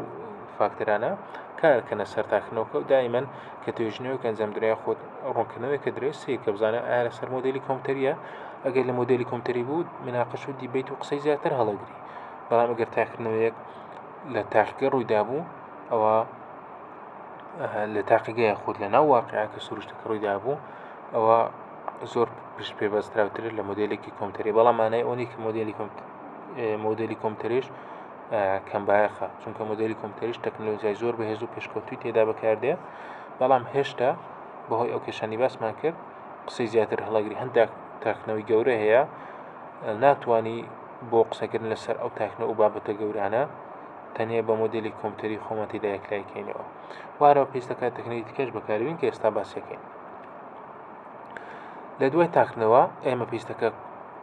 [SPEAKER 1] فاکتەرانە کارکەنە سەر تاقیکردنەوەکە و دائیمەن کە توێژینەوەکە ئەنجام درا یاخود ڕوونکردنەوەی کە درێ سەیر کە بزانە ئایا لەسەر مۆدێلی کۆمپیوتەریە. ئەگەر لە مۆدێلی کۆمپیوتەری بوو مناقش و debate و قسەی زیاتر هەڵەگری، بەڵام ئەگەر تاقیکردنەوەیەک لە تاقیگە ڕوویدا بوو ئەوە لە تاقیگەیە خود لە ناو واقعە کە سروشتەکە ڕوویدا بوو ئەوە زۆر پشت پێبەستراوترە لە مۆدێلێکی کۆمپیوتەری. بەڵام مانای ئەوە نییە کە مۆدێلی کۆمپیوتەریش کەم بایەخە، چونکە مۆدێلی کۆمپیوتەریش تەکنەلۆژیای زۆر بەهێز و پێشکەوتووی تێدا بەکاردێ، بەڵام هێشتا بەهۆی ئەو کێشانی باسمان کرد قسەی زیاتر هەڵەگری. هەندێک تاقیکردنەوەی گەورە هەیە ناتوانانی بۆ قسەکردن لەسەر ئەو تاقیکردنەوە ئەو بابەتە گەورانە تەنیا بە مۆدێلی کۆمپیوتەری خۆمان تێدا یەکلایکەینەوە. وارەوە پێویست دەکات تەکنیکی دیکەش بەکاربین کە ئێستا باسیەکەین. لە دوای تاقیکردنەوە ئێمە پێویستەکە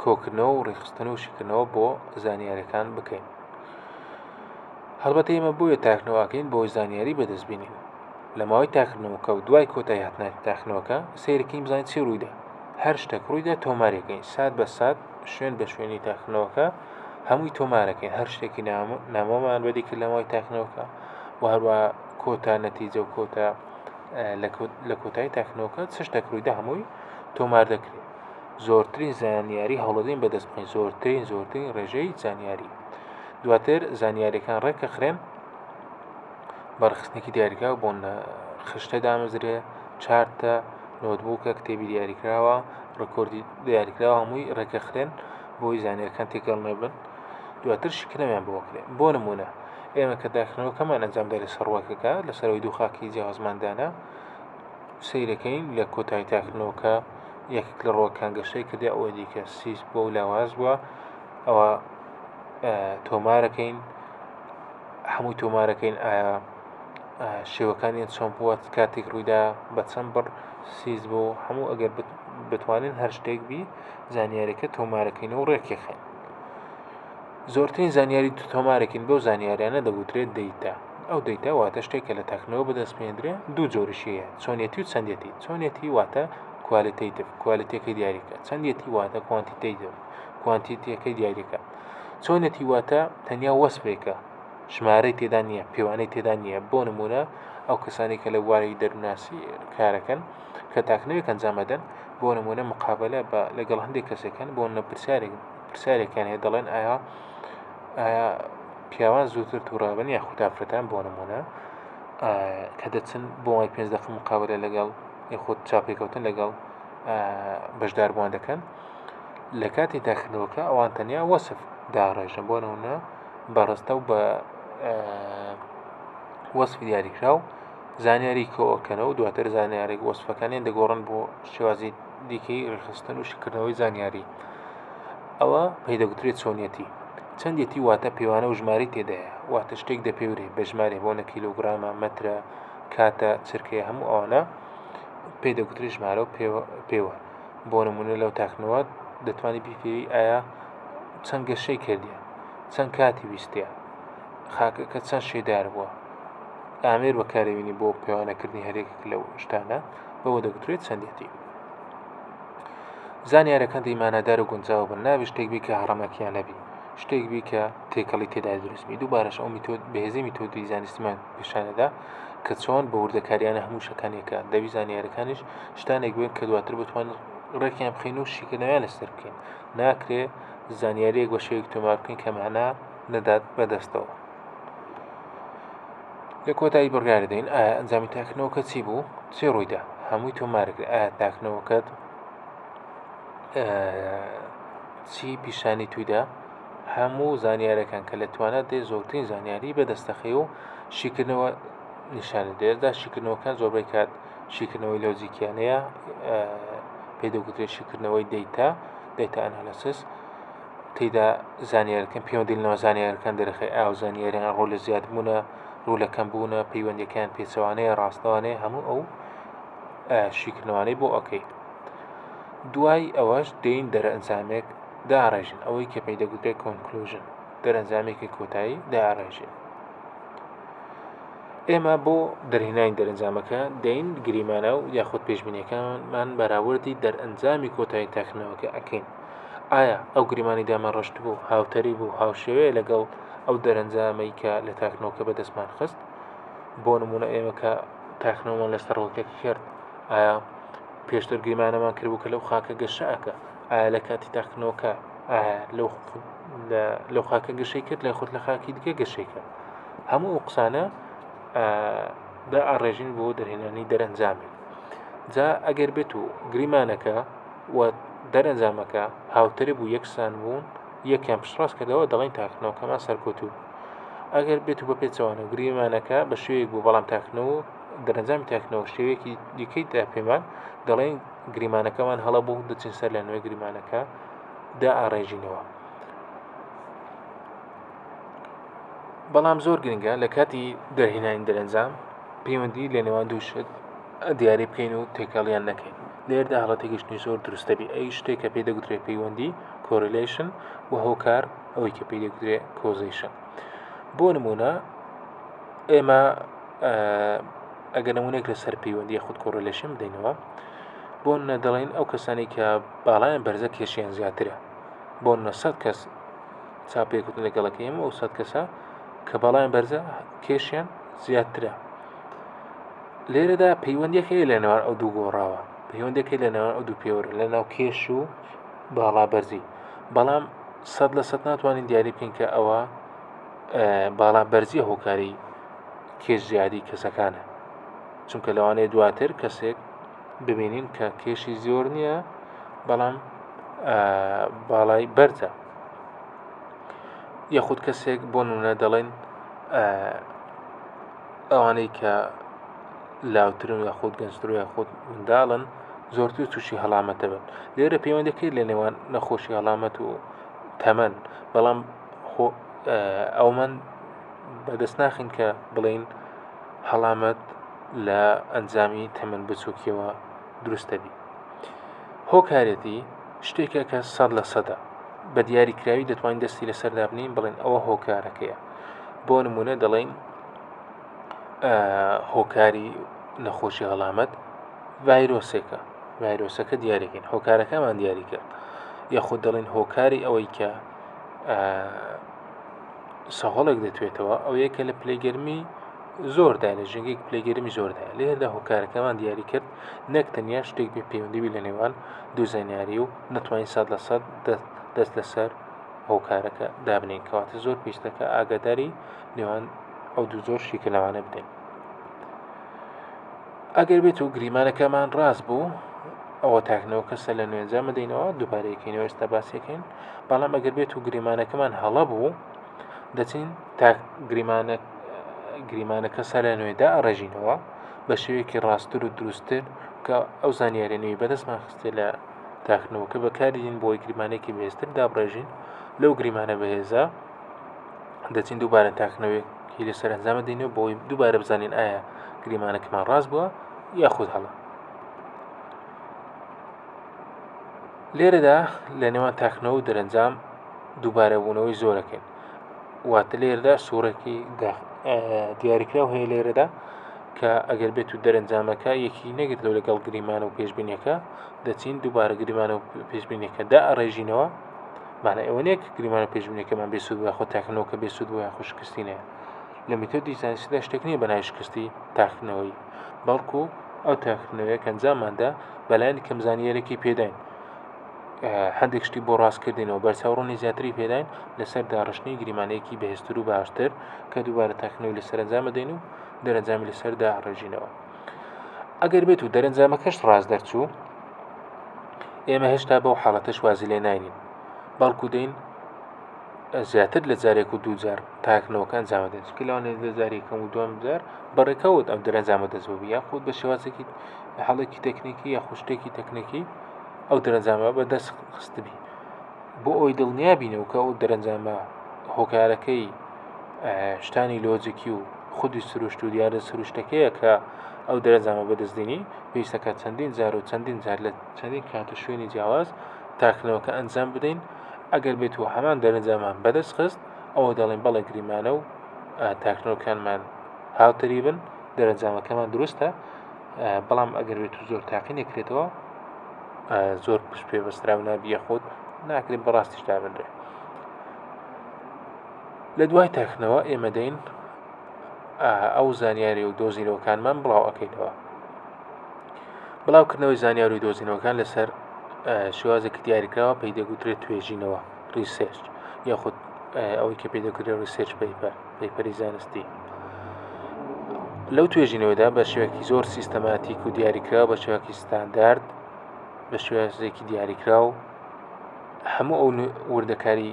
[SPEAKER 1] کۆکردنەوە و ڕێکخستن و شیکردنەوە بۆ زانیاریەکان بکەین. هەڵبەتە ئێمە بۆیە تاقیکردنەوەکەین بۆ زانیاری بەدەست بینین. لە ماوەی تاقیکردنەوەکە و دوای کۆتایی هاتنە تاقیکردنەوەکە سەیرەکەین بزانین چی ڕوویدا. هەر شتێک ڕوویدا تۆمارەکەین، سات بە سات شوێن بە شوێنی تاقیکردنەوەکە هەمووی تۆمارەکەین. هەر شتێکی نامۆمان بەدی کرد لە ماوەی تاقیکردنەوەکە و هەروە کۆتا نەتیجە و کۆتا لە کۆتایی تاقیکردنەوەکە چ شتێک ڕوویدا هەمووی تۆمار دەکرێت. زۆرترین زانیاری هەوڵەدەین بەدەست بخەین، زۆرترین ڕێژەی زانیاری. دواتر زانیاریەکان ڕێکەخرێن بەڕخستنێکی دیاریکراو، بۆ خشتە دامەزرێ، چارتە، notebook ە، کتێبی دیاریکراوە، ڕێکۆردی دیاریکراوە، هەمووی ڕێکەخرێن بۆی زانیاریەکان تێکەڵ نەبن. دواتر شیکردنەوەیان بۆ بکرێت. بۆ نمونە ئێمە کە تاقیکردنەوەکەمان ئەنجامدا لەسەر ڕووەکەکە، لەسەرەوەی دوو خاکی جیاوازمان دانا. سەیرەکەین لە کۆتایی تاکردنەوەکە یەکێک لە ڕۆکان گەشەی کردی ئەوەی دیکە سیس بووە و لاواز بووە ئەوە تۆمارەکەین هەمووی تۆمارەکەین ئایا شێوەکانیان چۆن بووە کاتێک ڕوویدا بە چەند بڕ سیس بوو هەموو ئەگەر بتوانین هەر شتێک بی زانیارەکە تۆمارەکەین و ڕێکیخەین زۆرترین زانیاری تۆمارەکەین بەو زانیاریانە دەگوترێت data ئەو data واتە شتێک کە لە تاقیکردنەوە بەدەست بهێندرێ دوو جۆریشی هەیە چۆنیەتی و چەندێتی چۆنیەتی واتە qualitative quality ەکەی دیاریکە چەندێتی واتە quantitative quantity ەکەی دیاریکە چۆنیەتی واتە تەنیا وەسفێکە ژمارەی تێدا نییە پێوانەی تێدا نییە بۆ نمونە ئەو کەسانی کە لە بواری دەروناسی کارەکەن کە تاکنەوێک ئەنجامەدەن بۆ نمونە مقابلە بە لەگەڵ هەندێک کەسەکەن بۆ نە پرسیارێک پرسیارێکیان هەیە دەڵێن ئایا ئایا پیاوان زووتر تووڕابن یاخود ئافرەتان بۆ نمونە کە دەچن بۆ وای پێنج دەقە مقابلە لەگەڵ یاخود چاپێکەوتن لەگەڵ بەشداربووان دەکەن لە کاتی تاکردنەوەکە ئەوان تەنیا وەسف داڕێژن بۆ نمونە بەڕستە و بە وەسفی دیاریکراو زانیاری کۆئەکەنەوە دواتر زانیارێک وەسفەکانیان دەگۆڕن بۆ شێوازی دیکەی ڕێکخستن و شیکردنەوەی زانیاری ئەوە پێی دەگوترێت چۆنیەتی چەندێتی واتە پێوانە و ژمارەی تێدایە واتە شتێک دەپێورێ بە ژمارەی بۆ نە کیلۆگرامە مەترە کاتە چرکەیە هەموو ئەوانە پێی دەگوترێت ژمارە و پێوە بۆ نمونە لەو تاکنەوە دەتوانانی بیپێوی ئایا چەند گەشەی کردیە چەند کاتی ویستە خاکەکە چەند شێدار بووە ئامێر بەکارێنی بۆ پێوانەکردنی هەرێکێک لەو شتانە بەوە دەگوترێت چەندێتی زانیارەکان دی مانادار و گونجاو بن نابێت شتێک بی کە هەڕەمەکیان نەبی شتێک بی کە تێکەڵی تێدا دروست بی دووبارەش ئەو میتۆد بەهێزی میتۆدی زانستیمان پیشانەدا کە چۆن بە وردەکاریانە هەموو شەکانێکە دەبی زانیارەکانیش شتانێک بێن کە دواتر بتوانین ڕێکیان بخەین و شیکردنەوەیان لەسەر بکەین ناکرێ زانیاریەک بە شێوەیەک تۆمار بکەین کە مانا نەدات بەدەستەوە لە کۆتایی بڕیار دەین ئایا ئەنجامی تاکنەوەکە چی بوو چی ڕوویدا هەمووی تۆمارکرد ئایا تاکنەوەکەت چی پیشانی تویدا هەموو زانیارەکان کە لە توانات دێ زۆرترین زانیاری بەدەستەخەی و شیکردنەوە نیشانە دێردا شیکردنەوەکان زۆربەی کات شیکردنەوەی لۆجیکیانەیە پێی دەگوترێت شیکردنەوەی data data analysis تێدا زانیارەکان پەیوەندی لەناو زانیارەکان دەرخەی ئاو زانیاریان ڕوو لە زیادبوونە ڕوو لە کەمبوونە پەیوەندیەکان پێچەوانەیە ڕاستەوانەیە هەموو ئەو شیکردنەوانەی بۆ ئەەکەی دوای ئەوەش دێین دەرەنجامێک داڕێژین ئەوەی کە پێی دەگوترێت conclusion دەرەنجامێکی کۆتایی داڕێژین ئێمە بۆ دەرهێنانی دەرەنجامەکە دێین گریمانە و یاخود پێشبینیەکانمان بەراوردی دەرئەنجامی کۆتایی تاقیکردنەوەکە ئەکەین ئایا ئەو گریمانی دامان ڕشت بوو هاوتەری بوو هاوشێوەیە لەگەڵ ئەو دەرەنجامەی کە لە تاقیکردنەوەکە بەدەستمان خست بۆ نمونە ئێمە کە تاقیکردنەوەمان لەسەر ڕووەکێک کرد ئایا پێشتر گریمانەمان کردبوو کە لەو خاکە گەشە ئەکە ئایا لە کاتی تاقیکردنەوەکە ئایا لەو لەو خاکە گەشەی کرد لە خود لە خاکی دیکە گەشەی کرد هەموو ئەو قسانە دا ئاڕێژین بۆ دەرهێنانی دەرەنجامێک جا ئەگەر بێت و گریمانەکە و دەرەنجامەکە هاوتەری بوو یەکسان بوون یەکیان پشتڕاست کردەوە دەڵێن تاقیکردنەوەکەمان سەرکەوتوو ئەگەر بێت و بە پێچەوانە گریمانەکە بە شێوەیەک بوو بەڵام تاقیکردنەوە دەرەنجامی تاقیکردنەوە شێوەیەکی دیکەی دا پێمان دەڵێن گریمانەکەمان هەڵە بوو دەچین سەر لە نوێ گریمانەکە دا ئاڕێژینەوە بەڵام زۆر گرنگە لە کاتی دەرهێنانی دەرەنجام پەیوەندی لە نێوان دوو شت دیاری بکەین و تێکەڵیان نەکەین لێردا هەڵە تێگەشتنی زۆر دروستە بی ئەی شتێک کە پێی دەگوترێ پەیوەندی correlation و هۆکار ئەوەی کە پێی دەگوترێ causation بۆ نمونە ئێمە ئەگەر نمونێک لەسەر پەیوەندی خود correlation بدەینەوە بۆ نە دەڵێن ئەو کەسانی کە باڵایان بەرزە کێشیان زیاترە بۆ 900 کەس چاپێکوتن لەگەڵەکە ئێمە ئەو 100 کەسە کە باڵایان بەرزە کێشیان زیاترە لێرەدا پەیوەندیەک هەیە لە نێوان ئەو دوو گۆڕاوە پەیوەندێک هەیە لە نێوان ئەو دوو پێوەرە لە ناو کێش و باڵا بەرزی بەڵام سەد لە سەد ناتوانین دیاری بکەین کە ئەوە باڵا بەرزیە هۆکاری کێش زیادی کەسەکانە چونکە لەوانەیە دواتر کەسێک ببینین کە کێشی زۆر نییە بەڵام باڵای بەرزە یاخود کەسێک بۆ نمونە دەڵێن ئەوانەی کە لاوترن یاخود گەنجتر و یاخود منداڵن زۆرتر تووشی هەڵامەتە بن لێرە پەیوەندەکەی لە نێوان نەخۆشی هەڵامەت و تەمەن بەڵام ئەومان بەدەست ناخین کە بڵین هەڵامەت لە ئەنجامی تەمەن بچووکیەوە دروستەبی هۆکارێتی شتێکە کە سەد لە سەدە بە دیاریکراوی دەتوانین دەستی لەسەر دابنین بڵێن ئەوە هۆکارەکەیە بۆ نمونە دەڵێن هۆکاری نەخۆشی هەڵامەت ڤایرۆسێکە ڤایرۆسەکە دیارەکەین هۆکارەکەمان دیاری کرد یاخود دەڵێن هۆکاری ئەوەی کە سەهۆڵێک دەتوێتەوە ئەوەیە کە لە پلەی گەرمی زۆردا لە ژینگەیەک پلەی گەرمی زۆردا لێرەدا هۆکارەکەمان دیاری کرد نەک تەنیا شتێک بێ پەیوەندی لە نێوان دوو زانیاری و نەتوانین 100% دەست لەسەر هۆکارەکە دابنین کەواتە زۆر پێویستەکە ئاگاداری نێوان ئەو دوو زۆر شیکردنەوانە بدەین ئەگەر بێت و گریمانەکەمان ڕاست بوو ئەوە تاکنەوەکە سەر لە نوێ ئەنجام بدەینەوە دووبارەیەکەینەوە ئێستا باسیەکەین بەڵام ئەگەر بێت و گریمانەکەمان هەڵە بوو دەچین تا گریمانە گریمانەکە سەر لە نوێدا ئەڕێژینەوە بە شێوەیەکی ڕاستتر و دروستتر کە ئەو زانیاری نوێی بەدەستمان خستێ لە تاکنەوەکە بەکاری دین بۆی گریمانێکی بەهێزتر دابڕێژین لەو گریمانە بەهێزە دەچین دووبارە تاکنەوەیەکی لەسەر ئەنجامە دەینەوە بۆی دووبارە بزانین ئایا گریمانەکەمان ڕاست بووە یاخود هەڵە لێرەدا لە نێوان تاکنەوە و دەرەنجام دووبارەبوونەوەی زۆرەکەین واتە لێرەدا سوڕێکی دیاریکراو هەیە لێرەدا کە ئەگەر بێت و دەرەنجامەکە یەکی نەگرتەوە لەگەڵ گریمانە و پێشبینیەکە دەچین دووبارە گریمانە و پێشبینیەکە دا ئەڕێژینەوە مانای ئەوە نییە کە گریمانە پێشبینیەکەمان بێسوود بوو یاخود تاقیکردنەوەکە بێسوود بوو یاخود شکستی نەیە لە میتۆدی زانستیدا شتێک نییە بە ناوی شکستی تاقیکردنەوەی بەڵکو ئەو تاقیکردنەوەیە کە ئەنجامماندا بەلایەنی کەم زانیاریەکی پێداین هەندێک شتی بۆ ڕاستکردنەوە بەرچاوڕوونی زیاتری پێداین لەسەر داڕشتنی گریمانەیەکی بەهێزتر و باشتر کە دووبارە تاقیکردنەوەی لەسەر ئەنجام بدەین و دەرەنجامی لەسەر داڕێژینەوە ئەگەر بێت و دەرەنجامەکەش ڕاست دەرچوو ئێمە هێشتا بەو حاڵەتەش وازی لێ ناینین بەڵکو دەین زیاتر لە جارێک و دوو جار تاکنەوەکە ئەنجامە دەن چونکە لەوانەیە لە جاری یەکەم و دووەم جار بەڕێکەوت ئەم دەرەنجامە دەست ببی یاخود بە شێوازێکی هەڵێکی تەکنیکی یاخود شتێکی تەکنیکی ئەو دەرەنجامە بەدەست خستبی بۆ ئەوی دڵنیا بینەوە کە ئەو دەرەنجامە هۆکارەکەی شتانی لۆجیکی و خودی سروشت و دیارە سروشتەکەیە کە ئەو دەرەنجامە بەدەست دێنی پێویستەکە چەندین جار و چەندین جار لە چەندین کات و شوێنی جیاواز تاکنەوەکە ئەنجام بدەین ئەگەر بێت و هەمان دەرەنجامان بەدەست خست ئەوە دەڵێن بەڵێ گریمانە و تاکنەوەکانمان هاوتەریبن دەرەنجامەکەمان دروستە بەڵام ئەگەر بێت و زۆر تاقی نەکرێتەوە زۆر پشت پێ بەستراو نابی یاخود ناکرێت بەڕاستیش دابنرێ لە دوای تاکنەوە ئێمە دەین ئەو زانیاری و دۆزینەوەکانمان بڵاو ئەەکەینەوە بڵاوکردنەوەی زانیاری و دۆزینەوەکان لەسەر شێوازێکی دیاریکراوە پێی دەگوترێت توێژینەوە research یاخود ئەوەی کە پێی دەگوترێت research paper paper ی زانستی لەو توێژینەوەدا بە شێوەیەکی زۆر سیستەماتیک و دیاریکراو بە شێوەیەکی ستاندارد بە شێوازێکی دیاریکراو هەموو ئەو وردەکاری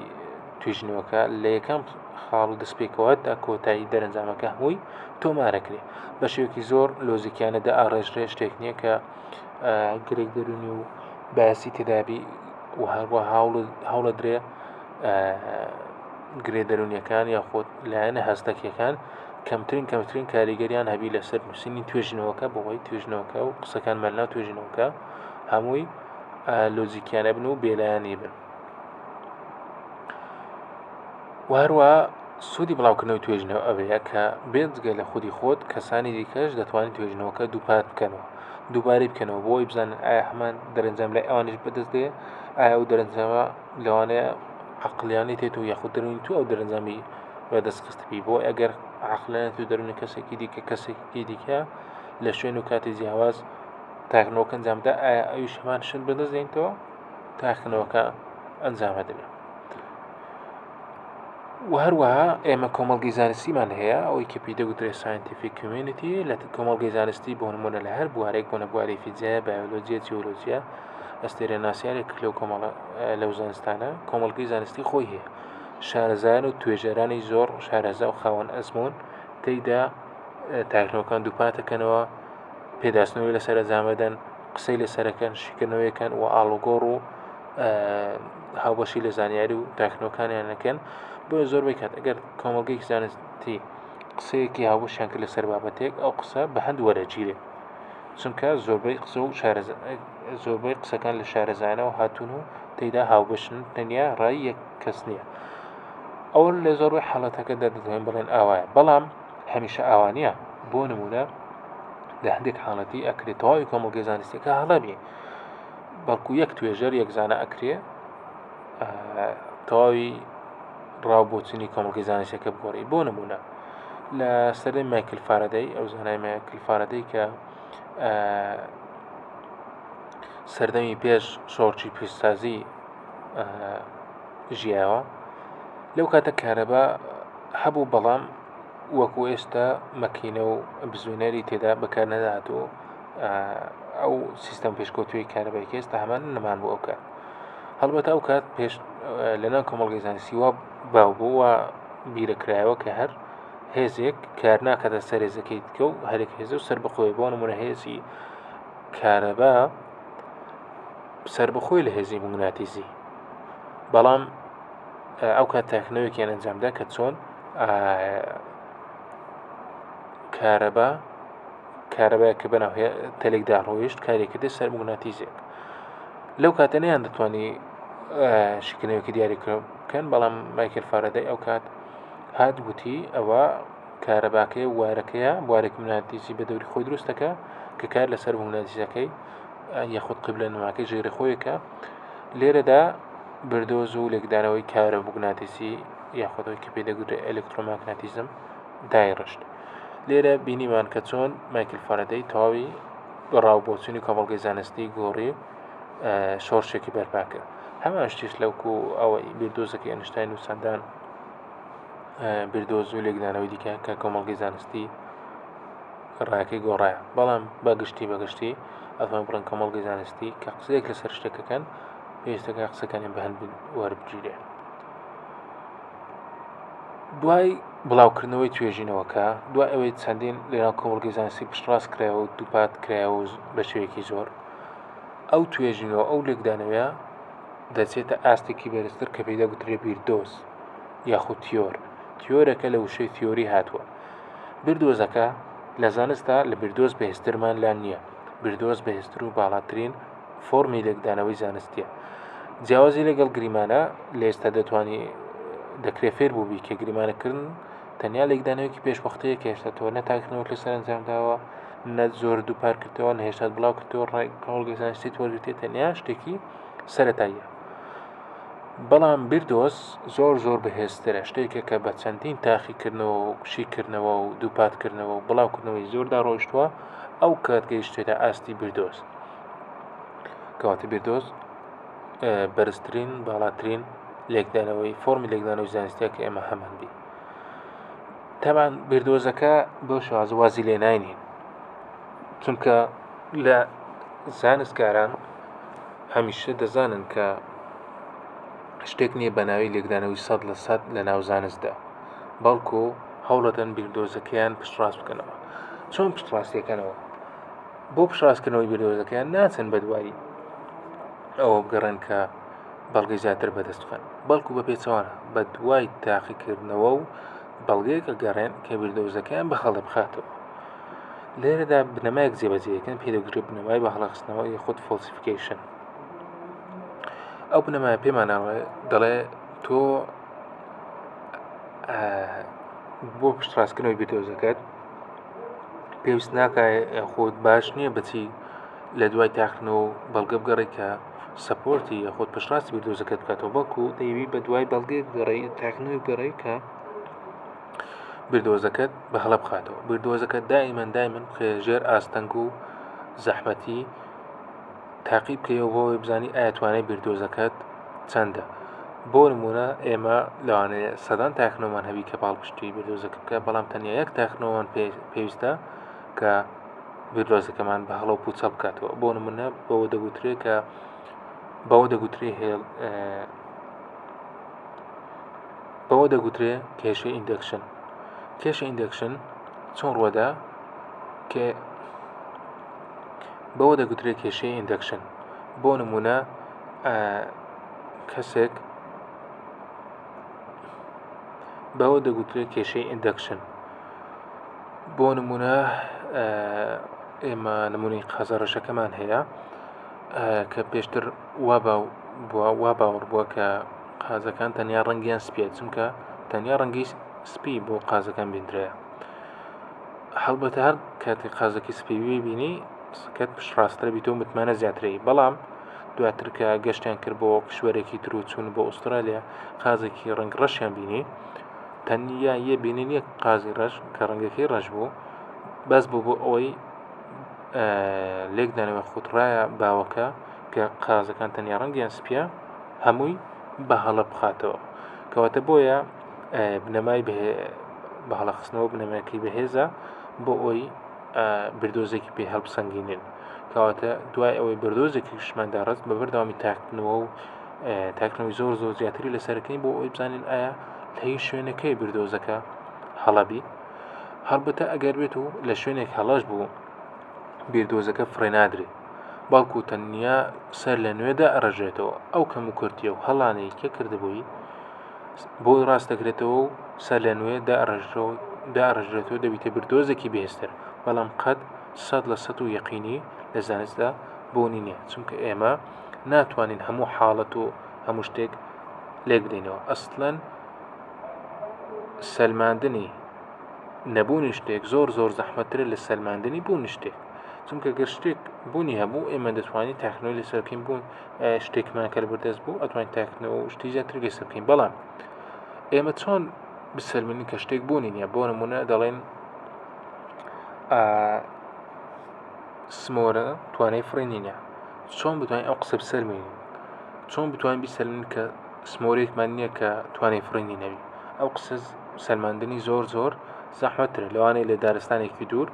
[SPEAKER 1] توێژینەوەکە لە یەکەم خاڵ و دەستپێکەوە تا کۆتایی دەرەنجامەکە هەمووی تۆمارەکرێ بە شێوەیەکی زۆر لۆزیکیانە دائڕێژرێ شتێک نییە کە گرێک دەرونی و باسی تێدابی و هەروە هەوڵە درێ گرێ دەرونیەکان یاخود لایەنە هەستەکیەکان کەمترین کەمترین کاریگەریان هەبی لەسەر نووسینی توێژینەوەکە بۆ ئەوەی توێژینەوەکە و قسەکان مەلنا توێژینەوەکە هەمووی لۆجیکیانە بن و بێلایەنی بن و هەروە سوودی بڵاوکردنەوەی توێژینەوە ئەوەیە کە بێجگە لە خودی خۆت کەسانی دیکەش دەتوانین توێژینەوەکە دووپات بکەنەوە دووبارەی بکەنەوە بۆی بزانن ئایا هەمان دەرەنجام لای ئەوانیش بەدەست دێ ئایا ئەو دەرەنجامە لەوانەیە عقلیانی تێت و یاخود دەرونی تو ئەو دەرەنجامی بەدەست خستبی بۆ ئەگەر عقلانەت و دەرونی کەسێکی دیکە کەسێکی دیکە لە شوێن و کاتی جیاواز تاقیکردنەوەکە ئەنجامدا ئایا ئەویش هەمان شت بەدەست دێنیتەوە تاقیکردنەوەکە ئەنجامە دەبێت و هەروەها ئێمە کۆمەڵگەی زانستیمان هەیە ئەوەی کە پێی دەگوترێت scientific community لە کۆمەڵگەی زانستی بۆ نمونە لە هەر بوارێک بۆ نەبواری فیزیایە بایۆلۆجیە جیۆلۆجیە ئەستێرە ناسیارێک لەو کۆمەڵە لەو زانستانە کۆمەڵگەی زانستی خۆی هەیە شارەزایان و توێژەرانی زۆر شارەزا و خاوەن ئەزمون تێیدا تاکنەوەکان دووپاتەکەنەوە. پێداچنەوەی لەسەر ئەنجامەدەن، قسەی لەسەرەکەن، شیکردنەوەیەکەن و ئاڵوگۆڕ و هاوبەشی لە زانیاری و تاکنەوەکانیان نەکەن. بۆیە زۆربەی کات ئەگەر کۆمەڵگەیەکی زانستی قسەیەکی هاوبەشیان کرد لەسەر بابەتێک، ئەو قسە بە هەند وەرەگیرێ، چونکە زۆربەی قسە و زۆربەی قسەکان لە شارەزایانەوە هاتوون و تێیدا هاوبەشن، تەنیا ڕای یەک کەس نییە. ئەوە لە زۆربەی حاڵەتەکەدا دەتوانین بڵێن ئاوایە، بەڵام هەمیشە ئاوا نییە. بۆ نمونە لە هەندێک حاڵەتی ئەکرێت تەواوی کۆمەڵگەی زانستیەکە هەڵە بێ، بەڵکو یەک توێژەر یەک زانە ئەکرێ تەواوی ڕاو بۆچونی کۆمەڵگەی زانستیەکە بگۆڕی. بۆ نمونە لە سەردەمی مایکل فارادەی، ئەو زانای مایکل فارادەی کە سەردەمی پێش شۆڕشی پیشسازی ژیاوە، لەو کاتە کارەبا هەبوو، بەڵام وەکو ئێستا مەکینە و بزوێنەری تێدا بەکار نەدەهات و ئەو سیستەم پێشکەوتووی کارەبای کە ئێستا هەمان نەمان بوو ئەو کات. هەڵبەتە ئەو کات پێش لەناو کۆمەڵگەی زانستی وا باو بوو و بیرەکرایەوە کە هەر هێزێک کار ناکاتە سەر هێزەکەی دیکە و هەرێک هێزە و سەربەخۆیە. بۆ نمونە هێزی کارەبا سەربەخۆی لە هێزی موگناتیزی، بەڵام ئەو کات تاکنەوەیەکیان ئەنجامدا کە چۆن کارەبا کارەبایە کە بەناو تەلێکدا ڕۆیشت کاری کردی سەر موگناتیزێک. لەو کاتە نەیان دەتوانی شیکردنەوەیەکی دیاری بکەن، بەڵام مایکل فارادەی ئەو کات هات گوتی ئەوە کارەباکەی و وارەکەیە بوارێکی موگناتیزی بە دەوری خۆی دروست دەکا کە کار لەسەر موگناتیزەکەی یاخود قیبلە نماکەی ژێری خۆیەکە. لێرەدا بردۆز و لێکدانەوەی کارە موگناتیسی یاخود ئەوەی کە پێی دەگوترێت ئەلکترۆماگناتیزم دایڕشت. لێرە بینیمان کە چۆن مایکل فارادەی تەواوی ڕاو بۆچوونی کۆمەڵگەی زانستی گۆڕی و شۆڕشێکی بەرپا کرد. هەمان شتیش لەوکو ئەوەی بیردۆزەکەی ئەنشتاین و چەندان بیردۆز و لێکدانەوەی دیکە کە کۆمەڵگەی زانستی ڕایەکەی گۆڕایە. بەڵام بەگشتی بەگشتی ئەتوانین بڵێن کۆمەڵگەی زانستی کە قسەیەک لەسەر شتێکەکەن پێویستەکە قسەکانیان بە هەند وەربگیرێ. دوای بڵاوکردنەوەی توێژینەوەکە، دوای ئەوەی چەندین لەناو کۆمەڵگەی زانستی پشتڕاست کرایەوە و دووپات کرایەوە بە شێوەیەکی زۆر، ئەو توێژینەوە ئەو لێکدانەوەیە دەچێتە ئاستێکی بەرزتر کە پێی دەگوترێ بیردۆز یاخود تیۆر. تیۆرەکە لە وشەی تیۆری هاتووە. بیردۆزەکە لە زانستدا لە بیردۆز بەهێزترمان لا نییە. بیردۆز بەهێزتر و باڵاترین فۆرمی لێکدانەوەی زانستیە. جیاوازی لەگەڵ گریمانە لە ئێستا دەتوانی دەکرێ فێر بووبی کە گریمانەکردن تەنیا لێکدانەوەیەکی پێشوەختەیە کە هێشتا تۆ نە تاکردنەوەت لەسەر ئەنجام داوە، نە زۆر دووپار کردەوە، نە هێشتا بڵاو کردەوە، ڕای کۆمەڵگەی زانستیت وەرگرتێ، تەنیا شتێکی سەتاییە. بەڵام بیردۆز زۆر زۆر بەهێزترە، شتێکە کە بە چەندین تاقیکردنەوە و شیکردنەوە و دووپاتکردنەوە و بڵاوکردنەوەی زۆردا ڕۆیشتووە، ئەو کات گەیشتێتە ئاستی بیردۆز. کەواتە بیردۆز بەرزترین باڵاترین لێکدانەوەی فۆرمی لێکدانەوەی زانستیە کە ئێمە هەمان بی. تەبان بیردۆزەکە بەو شێوازە وازی لێ ناینین، چونکە لە زانستکاران هەمیشە دەزانن کە شتێک نییە بە ناوی لێکدانەوەی 100% لە ناو زانستدا، بەڵکو هەوڵەدەن بیردۆزەکەیان پشتڕاست بکەنەوە. چۆن پشتڕاستیەکەنەوە؟ بۆ پشتڕاستکردنەوەی بیردۆزەکەیان ناچن بە دوای ئەوە بگەڕێن کە بەڵگەی زیاتر بەدەست بخەن، بەڵکو بە پێچەوانە بە دوای تاقیکردنەوە و بەڵگەیەک ئەگەڕێن کە بیردۆزەکەیان بە هەڵە بخاتەوە. لێرەدا بنەمایەک جێبەجێ دەکەن پێی دەگوترێت بنەمای بە هەڵەخستنەوە یاخود falsification. ئەو بنەمایە پێمان دەڵێ تۆ بۆ پشتڕاستکردنەوەی بیردۆزەکەت پێویست ناکا یاخود باش نییە بچی لە دوای تاقیکردنەوە و بەڵگە بگەڕێی کە support ی یاخود پشتڕاستی بیردۆزەکەت بکاتەوە، بەڵکو دەیەوی بە دوای بەڵگەیەک بگەڕێی تاقیکردنەوەی بگەڕێی کە بیردۆزەکەت بە هەڵە بخاتەوە. بیردۆزەکە دائیمەن دائیمەن بخەیە ژێر ئاستەنگ و زەحمەتی تاقی بکەیەوە بۆ ئەوەی بزانی ئایا توانای بیردۆزەکەت چەندە. بۆ نمونە ئێمە لەوانەیە سەدان تاقیکردنەوەمان هەبی کە پاڵپشتی بیردۆزەکە بکە، بەڵام تەنیا یەک تاقیکردنەوەمان پێویستە کە بیردۆزەکەمان بە هەڵە و پوچەڵ بکاتەوە. بۆ نمونە بەوە دەگوترێ کە بەوە دەگوترێ هێڵ بەوە دەگوترێ کێشەی induction. کێشە induction چۆن ڕوەدا کە بەوە دەگوترێت کێشەی induction. بۆ نموونە کەسێک بەوە دەگوترێت کێشەی induction. بۆ نموونە ئێمە نمونەی قازە ڕەشەکەمان هەیە کە پێشتر وا باو بووە وا باوەڕ بووە کە قازەکان تەنیا ڕەنگیان سپیە چونکە تەنیا ڕەنگی سپی بۆ قازەکان بیندرایە هەڵبەتە هەر کاتێک قازەکی سپی بینی قسەکەت پشتڕاستترە بیت و متمانە زیاترەی بەڵام دواتر کە گەشتیان کرد بۆ کشوەرێکی تر و چوون بۆ ئوسترالیا قازێکی ڕەنگ ڕەشیان بینی تەنیا یە بینین یەک قازی ڕەش کە ڕەنگەکەی ڕەش بوو بەس بوو بۆ ئەوەی لێکدانەوە خوتڕایە باوەکە کە قازەکان تەنیا ڕەنگیان سپیە هەمووی بە هەڵە بخاتەوە کەواتە بۆیە بنەمای بە هەڵە خستنەوە بنەمایەکی بەهێزە بۆ ئەوی بیردۆزێکی پێ هەڵبسەنگینن کەواتە دوای ئەوەی بیردۆزێکیشمان داڕست بە بەردەوامی تاکردنەوە و تاکنەوەی زۆر زۆر زیاتری لەسەرەکەین بۆ ئەوەی بزانین ئایا لە هیچ شوێنەکەی بیردۆزەکە هەڵەبی هەڵبەتە ئەگەر بێت و لە شوێنێک هەڵەش بوو بیردۆزەکە فڕێ نادرێ بەڵکو تەنیا سەر لە نوێدا ئەڕژێتەوە ئەو کەم و کورتیە و هەڵانەی کە کردبووی بۆی ڕاست دەکرێتەوە و سەر لە نوێ داڕژرێتەوە دەبیتە بردۆزێکی بەهێزتر بەڵام قەت 100% و یەقینی لە زانستدا بوونی نییە چونکە ئێمە ناتوانین هەموو حاڵەت و هەموو شتێک لێک بدەینەوە ئەسڵەن سەلماندنی نەبوونی شتێک زۆر زۆر زەحمەتترە لە سەلماندنی بوونی شتێک چونکە گەر شتێک بوونی هەبوو ئێمە دەتوانین تاکنەوەی لەسەر بکەین بوون شتێکمان کە لەبەردەست بوو ئەتوانین تاکنەوە و شتی زیاتر لەسەر بکەین بەڵام ئێمە چۆن بسەلمێنین کە شتێک بوونی نییە بۆ نمونە دەڵێن سمۆرە توانای فڕینی نییە چۆن بتوانین ئەو قسە بسەلمێنین چۆن بتوانین بیسەلمێنین کە سمۆرێکمان نییە کە توانای فڕینی نەبی ئەو قسە سەلماندنی زۆر زۆر زەحمەتترە لەوانەیە لە دارستانێکی دوور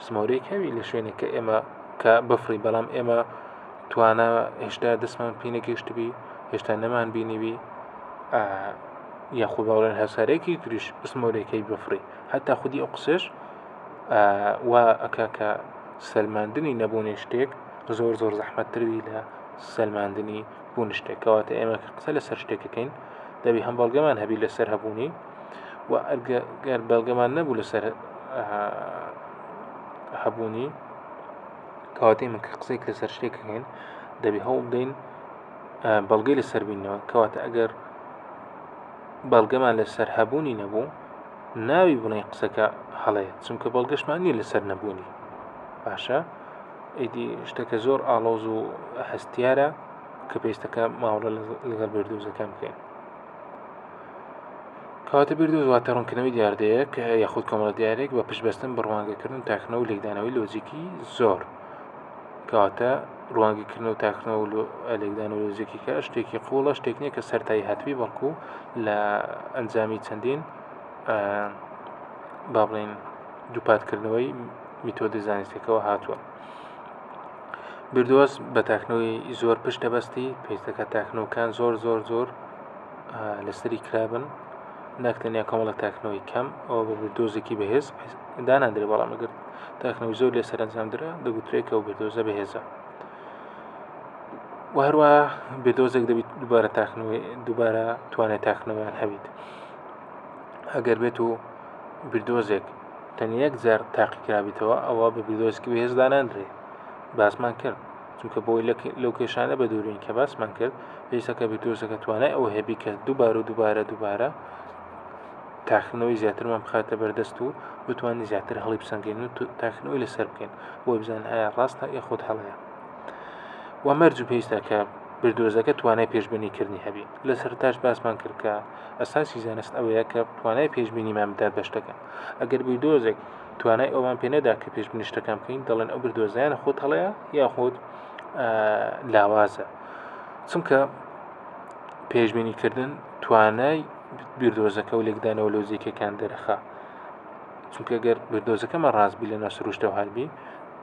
[SPEAKER 1] سمۆرێک هەبی لە شوێنێک کە ئێمە کە بفڕی بەڵام ئێمە توانا هێشتا دەستمان پێ نەگەشتبی هێشتا نەمان بینیبی یاخود باڵێن هەسارێکی تریش سمۆرێکەی بفڕی هەتا خودی ئەو قسەش وا ئەکا کە سەلماندنی نەبوونی شتێک زۆر زۆر زەحمەتتروی لە سەلماندنی بوون شتێک کەواتە ئێمە کە قسە لەسەر شتێکەکەین دەبی هەم بەڵگەمان هەبی لەسەر هەبوونی و ئەگەر بەڵگەمان نەبوو لەسەر هەبوونی کەواتە ئێمە کە قسەیەک لەسەر شتێک هەین دەبی هەوڵ بدەین بەڵگەی لەسەر بینەوە کەواتە ئەگەر بەڵگەمان لەسەر هەبوونی نەبوو ناوی بڵێن قسەکە هەڵەیە چونکە بەڵگەشمان نییە لەسەر نەبوونی باشە ئیدی شتەکە زۆر ئاڵۆز و هەستیارە کە پێویستەکە ماوڵە لەگەڵ بیردۆزەکان بکەین کەواتە بیردۆز واتە ڕوونکردنەوەی دیاردەیەک یاخود کۆمەڵە دیارێک بە پشتبەستن بە ڕوانگەکردن و تاکردنەوە و لێکدانەوەی لۆجیکی زۆر کەواتە ڕوانگەکردن و تاکردنەوە و لێکدانەوە لۆجیکیکە شتێکی قوڵە شتێک نییە کە سەرتایی هاتبی بەڵکو لە ئەنجامی چەندین با بڵێین دووپاتکردنەوەی میتۆدی زانستیەکەوە هاتووە. بیردۆز بە تاکنەوەی زۆر پشت دەبەستی پێویستەکە تاکنەوەکان زۆر زۆر زۆر لەسەری کرابن نەک تەنیا کۆمەڵە تاکنەوەی کەم ئەوە بە بیردۆزێکی بەهێز داناندرێ بەڵام ئەگەر تاکنەوەی زۆر لێ سەرەنجام درا دەگوترێت کە ئەو بیردۆزە بەهێزە و هەروە بیردۆزێک دەبیت دووبارە تاکنەوەی دووبارە توانێت تاکنەوەیان هەبیت ئەگەر بێت و بیردۆزێک تەنیا یەک جار تاقیکرابیتەوە ئەوە بە بیردۆزێکی بەهێز دانانرێ باسمان کرد چونکە بۆی لەو کێشانە بە دوورین کە باسمان کرد پێویستە کە بیردۆزەکە توانای ئەوە هەبی کە دووبارە و دووبارە دووبارە تاقیکردنەوەی زیاترمان بخاتە بەردەست و بتوانین زیاتر هەڵی بسەنگێن و تاقیکردنەوەی لەسەر بکەین بۆ بزانین ئایا ڕاستە یاخود هەڵەیە و مەرج و پێویستە کە بیردۆزەکە توانای پێشبینی کردنی هەبی لە سەرتاش باسمان کرد کە ئەساسی زانست ئەوەیە کە توانای پێشبینیمان بدات بە شتەکان ئەگەر بیردۆزێک توانای ئەومان پێ نەدا کە پێشبینی شتەکان بکەین دەڵێن ئەو بیردۆزیان خۆت هەڵەیە یاخود لاوازە چونکە پێشبینیکردن توانای بیردۆزەکە و لێکدانەوە لۆجیکەکان دەرخا چونکە گەر بیردۆزەکەمان ڕاست بی لە ناو سروشتەوە هەربی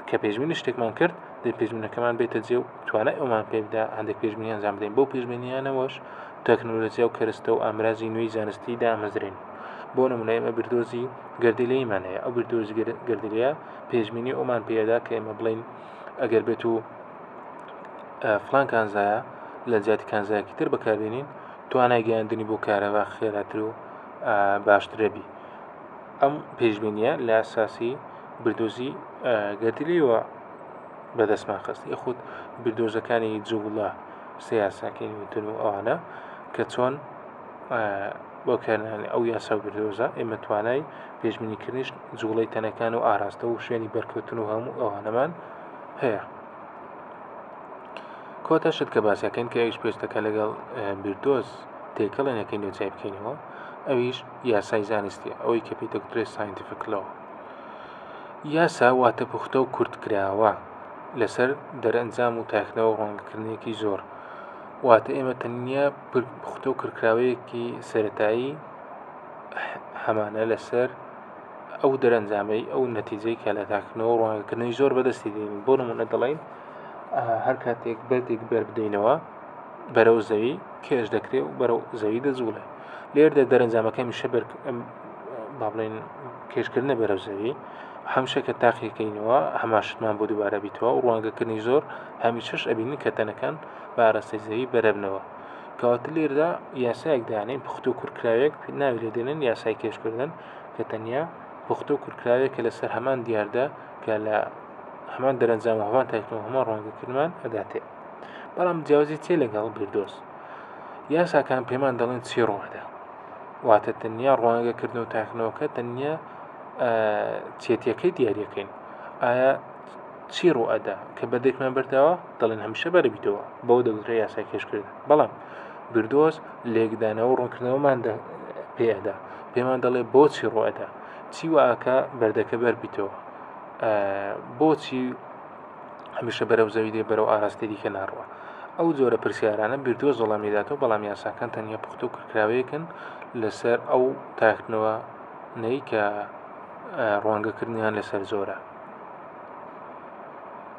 [SPEAKER 1] کە پێشبینی شتێکمان کرد دەبێت پێشبینەکەمان بێتە جێ و توانای ئەومان پێ بدا هەندێک پێشبینی ئەنجام بدەین بەو پێشبینیانەوەش تەکنۆلۆژیا و کەرستە و ئامرازی نوێی زانستی دامەزرێن بۆ نمونە ئێمە بیردۆزی گەردیلەیمان هەیە ئەو بیردۆزی گەردیلەیە پێشبینی ئەومان پێدا کە ئێمە بڵێین ئەگەر بێت و فلان کانزایە لە جیاتی کانزایەکی تر بەکاربێنین توانای گەیاندنی بۆ کارەبا خێراتر و باشترە بی. ئەم پێشبینیە لە ئەساسی بیردۆزی گەردیلەیەوە بەدەستمان خست، یاخود بیردۆزەکانی جووڵە سێ یاساکەی نیوتن و ئەوانە کە چۆن بۆ کارنانی ئەو یاسا و بیردۆزە ئێمە توانای پێشبینیکردنیش جوڵەی تەنەکان و ئاراستە و شوێنی بەرکەوتن و هەموو ئەوانەمان هەیە. کۆتا شت کە باسەکەین کە ئەویش پێستەکە لەگەڵ بیردۆز تێکەڵی نەکەین و جیای بکەینەوە ئەویش یاسای زانستیە ئەوەی کە پێی دەگوترێت scientific law. یاسا واتە پوختە و کورتکراوە لەسەر دەرئەنجام و تاکردنەوە و ڕوانگەکردنێکی زۆر. واتە ئێمە تەنیا پوختە و کورتکراوەیەکی سەرەتایی هەمانە لەسەر ئەو دەرەنجامەی ئەو نەتیجەی کە لە تاکردنەوە و ڕوانگەکردنی زۆر بەدەستی دێنین. بۆ نمونە دەڵێین هەر کاتێک بەردێک بەر بدەینەوە بەرەو زەوی کێش دەکرێ و بەرەو زەوی دەجوڵێ. لێرەدا دەرەنجامەکە هەمیشە بەر با بڵێین کێشکردنە بەرەو زەوی هەمیشە کە تاقیکەینەوە هەمان شتمان بۆ دووبارە بیتەوە و ڕوانگەکردنی زۆر هەمیشەش ئەبینین کە تەنەکان بە ئاراستەی زەوی بەرەبنەوە. کەواتە لێرەدا یاسایەک دانێن پوختە و کورتکراوێک ناوی لێ دێنن یاسای کێشکردن کە تەنیا پوختە و کورتکراوێک کە لەسەر هەمان دیاردە کە لە هەمان دەرەنجام و هەمان تاکردن و هەمان ڕوانگەکردمان ئەداتێ. بەڵام جیاوازی چیە لەگەڵ بیردۆز؟ یاساکان پێمان دەڵێن چی ڕووەدا، واتە تەنیا ڕوانگەکردن و تاکردنەوەکە تەنیا چێتیەکەی دیارەکەین. ئایا چی ڕوئەدا کە بەردێکمان بەرداوە دەڵێن هەمیشە بەرەبیتەوە، بەوە دەگوترێت یاسای کێشکردن. بەڵام بیردۆز لێکدانەوە و ڕوونکردنەوەمان پێ ئەدا، پێمان دەڵێ بۆچی ڕوئەدا، چی واکە بەردەکە بەربیتەوە، بۆچی هەمیشە بەرەو زەوی دێ بەرەو ئاراستەی دیکە ناڕوە. ئەو جۆرە پرسیارانە بیردۆز وەڵامی داتەوە، بەڵام یاساکان تەنیا پوختە و کورتکراوەیەکن لەسەر ئەو تاکردنەوە نەی کە ڕوانگەکردنیان لەسەر زۆرە.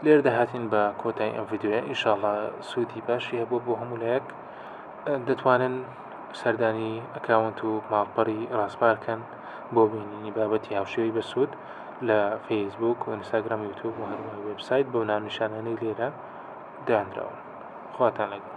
[SPEAKER 1] لێرەدا هاتین بە کۆتایی ئەم ڤیدیۆیە، ئینشاءڵڵا سوودی باشی هەبوو بۆ هەموو لایەک. دەتوانن سەردانی ئەکاونت و ماڵپەڕی ڕاسپار کەن بۆ بینینی بابەتی هاوشێوەی بەسوود لە فەیسبوک و ئینستاگرام و یوتیوب و هەروەها وێبسایت بەو ناونیشانانەی لێرە دانراون. خواتان لەگەڵ.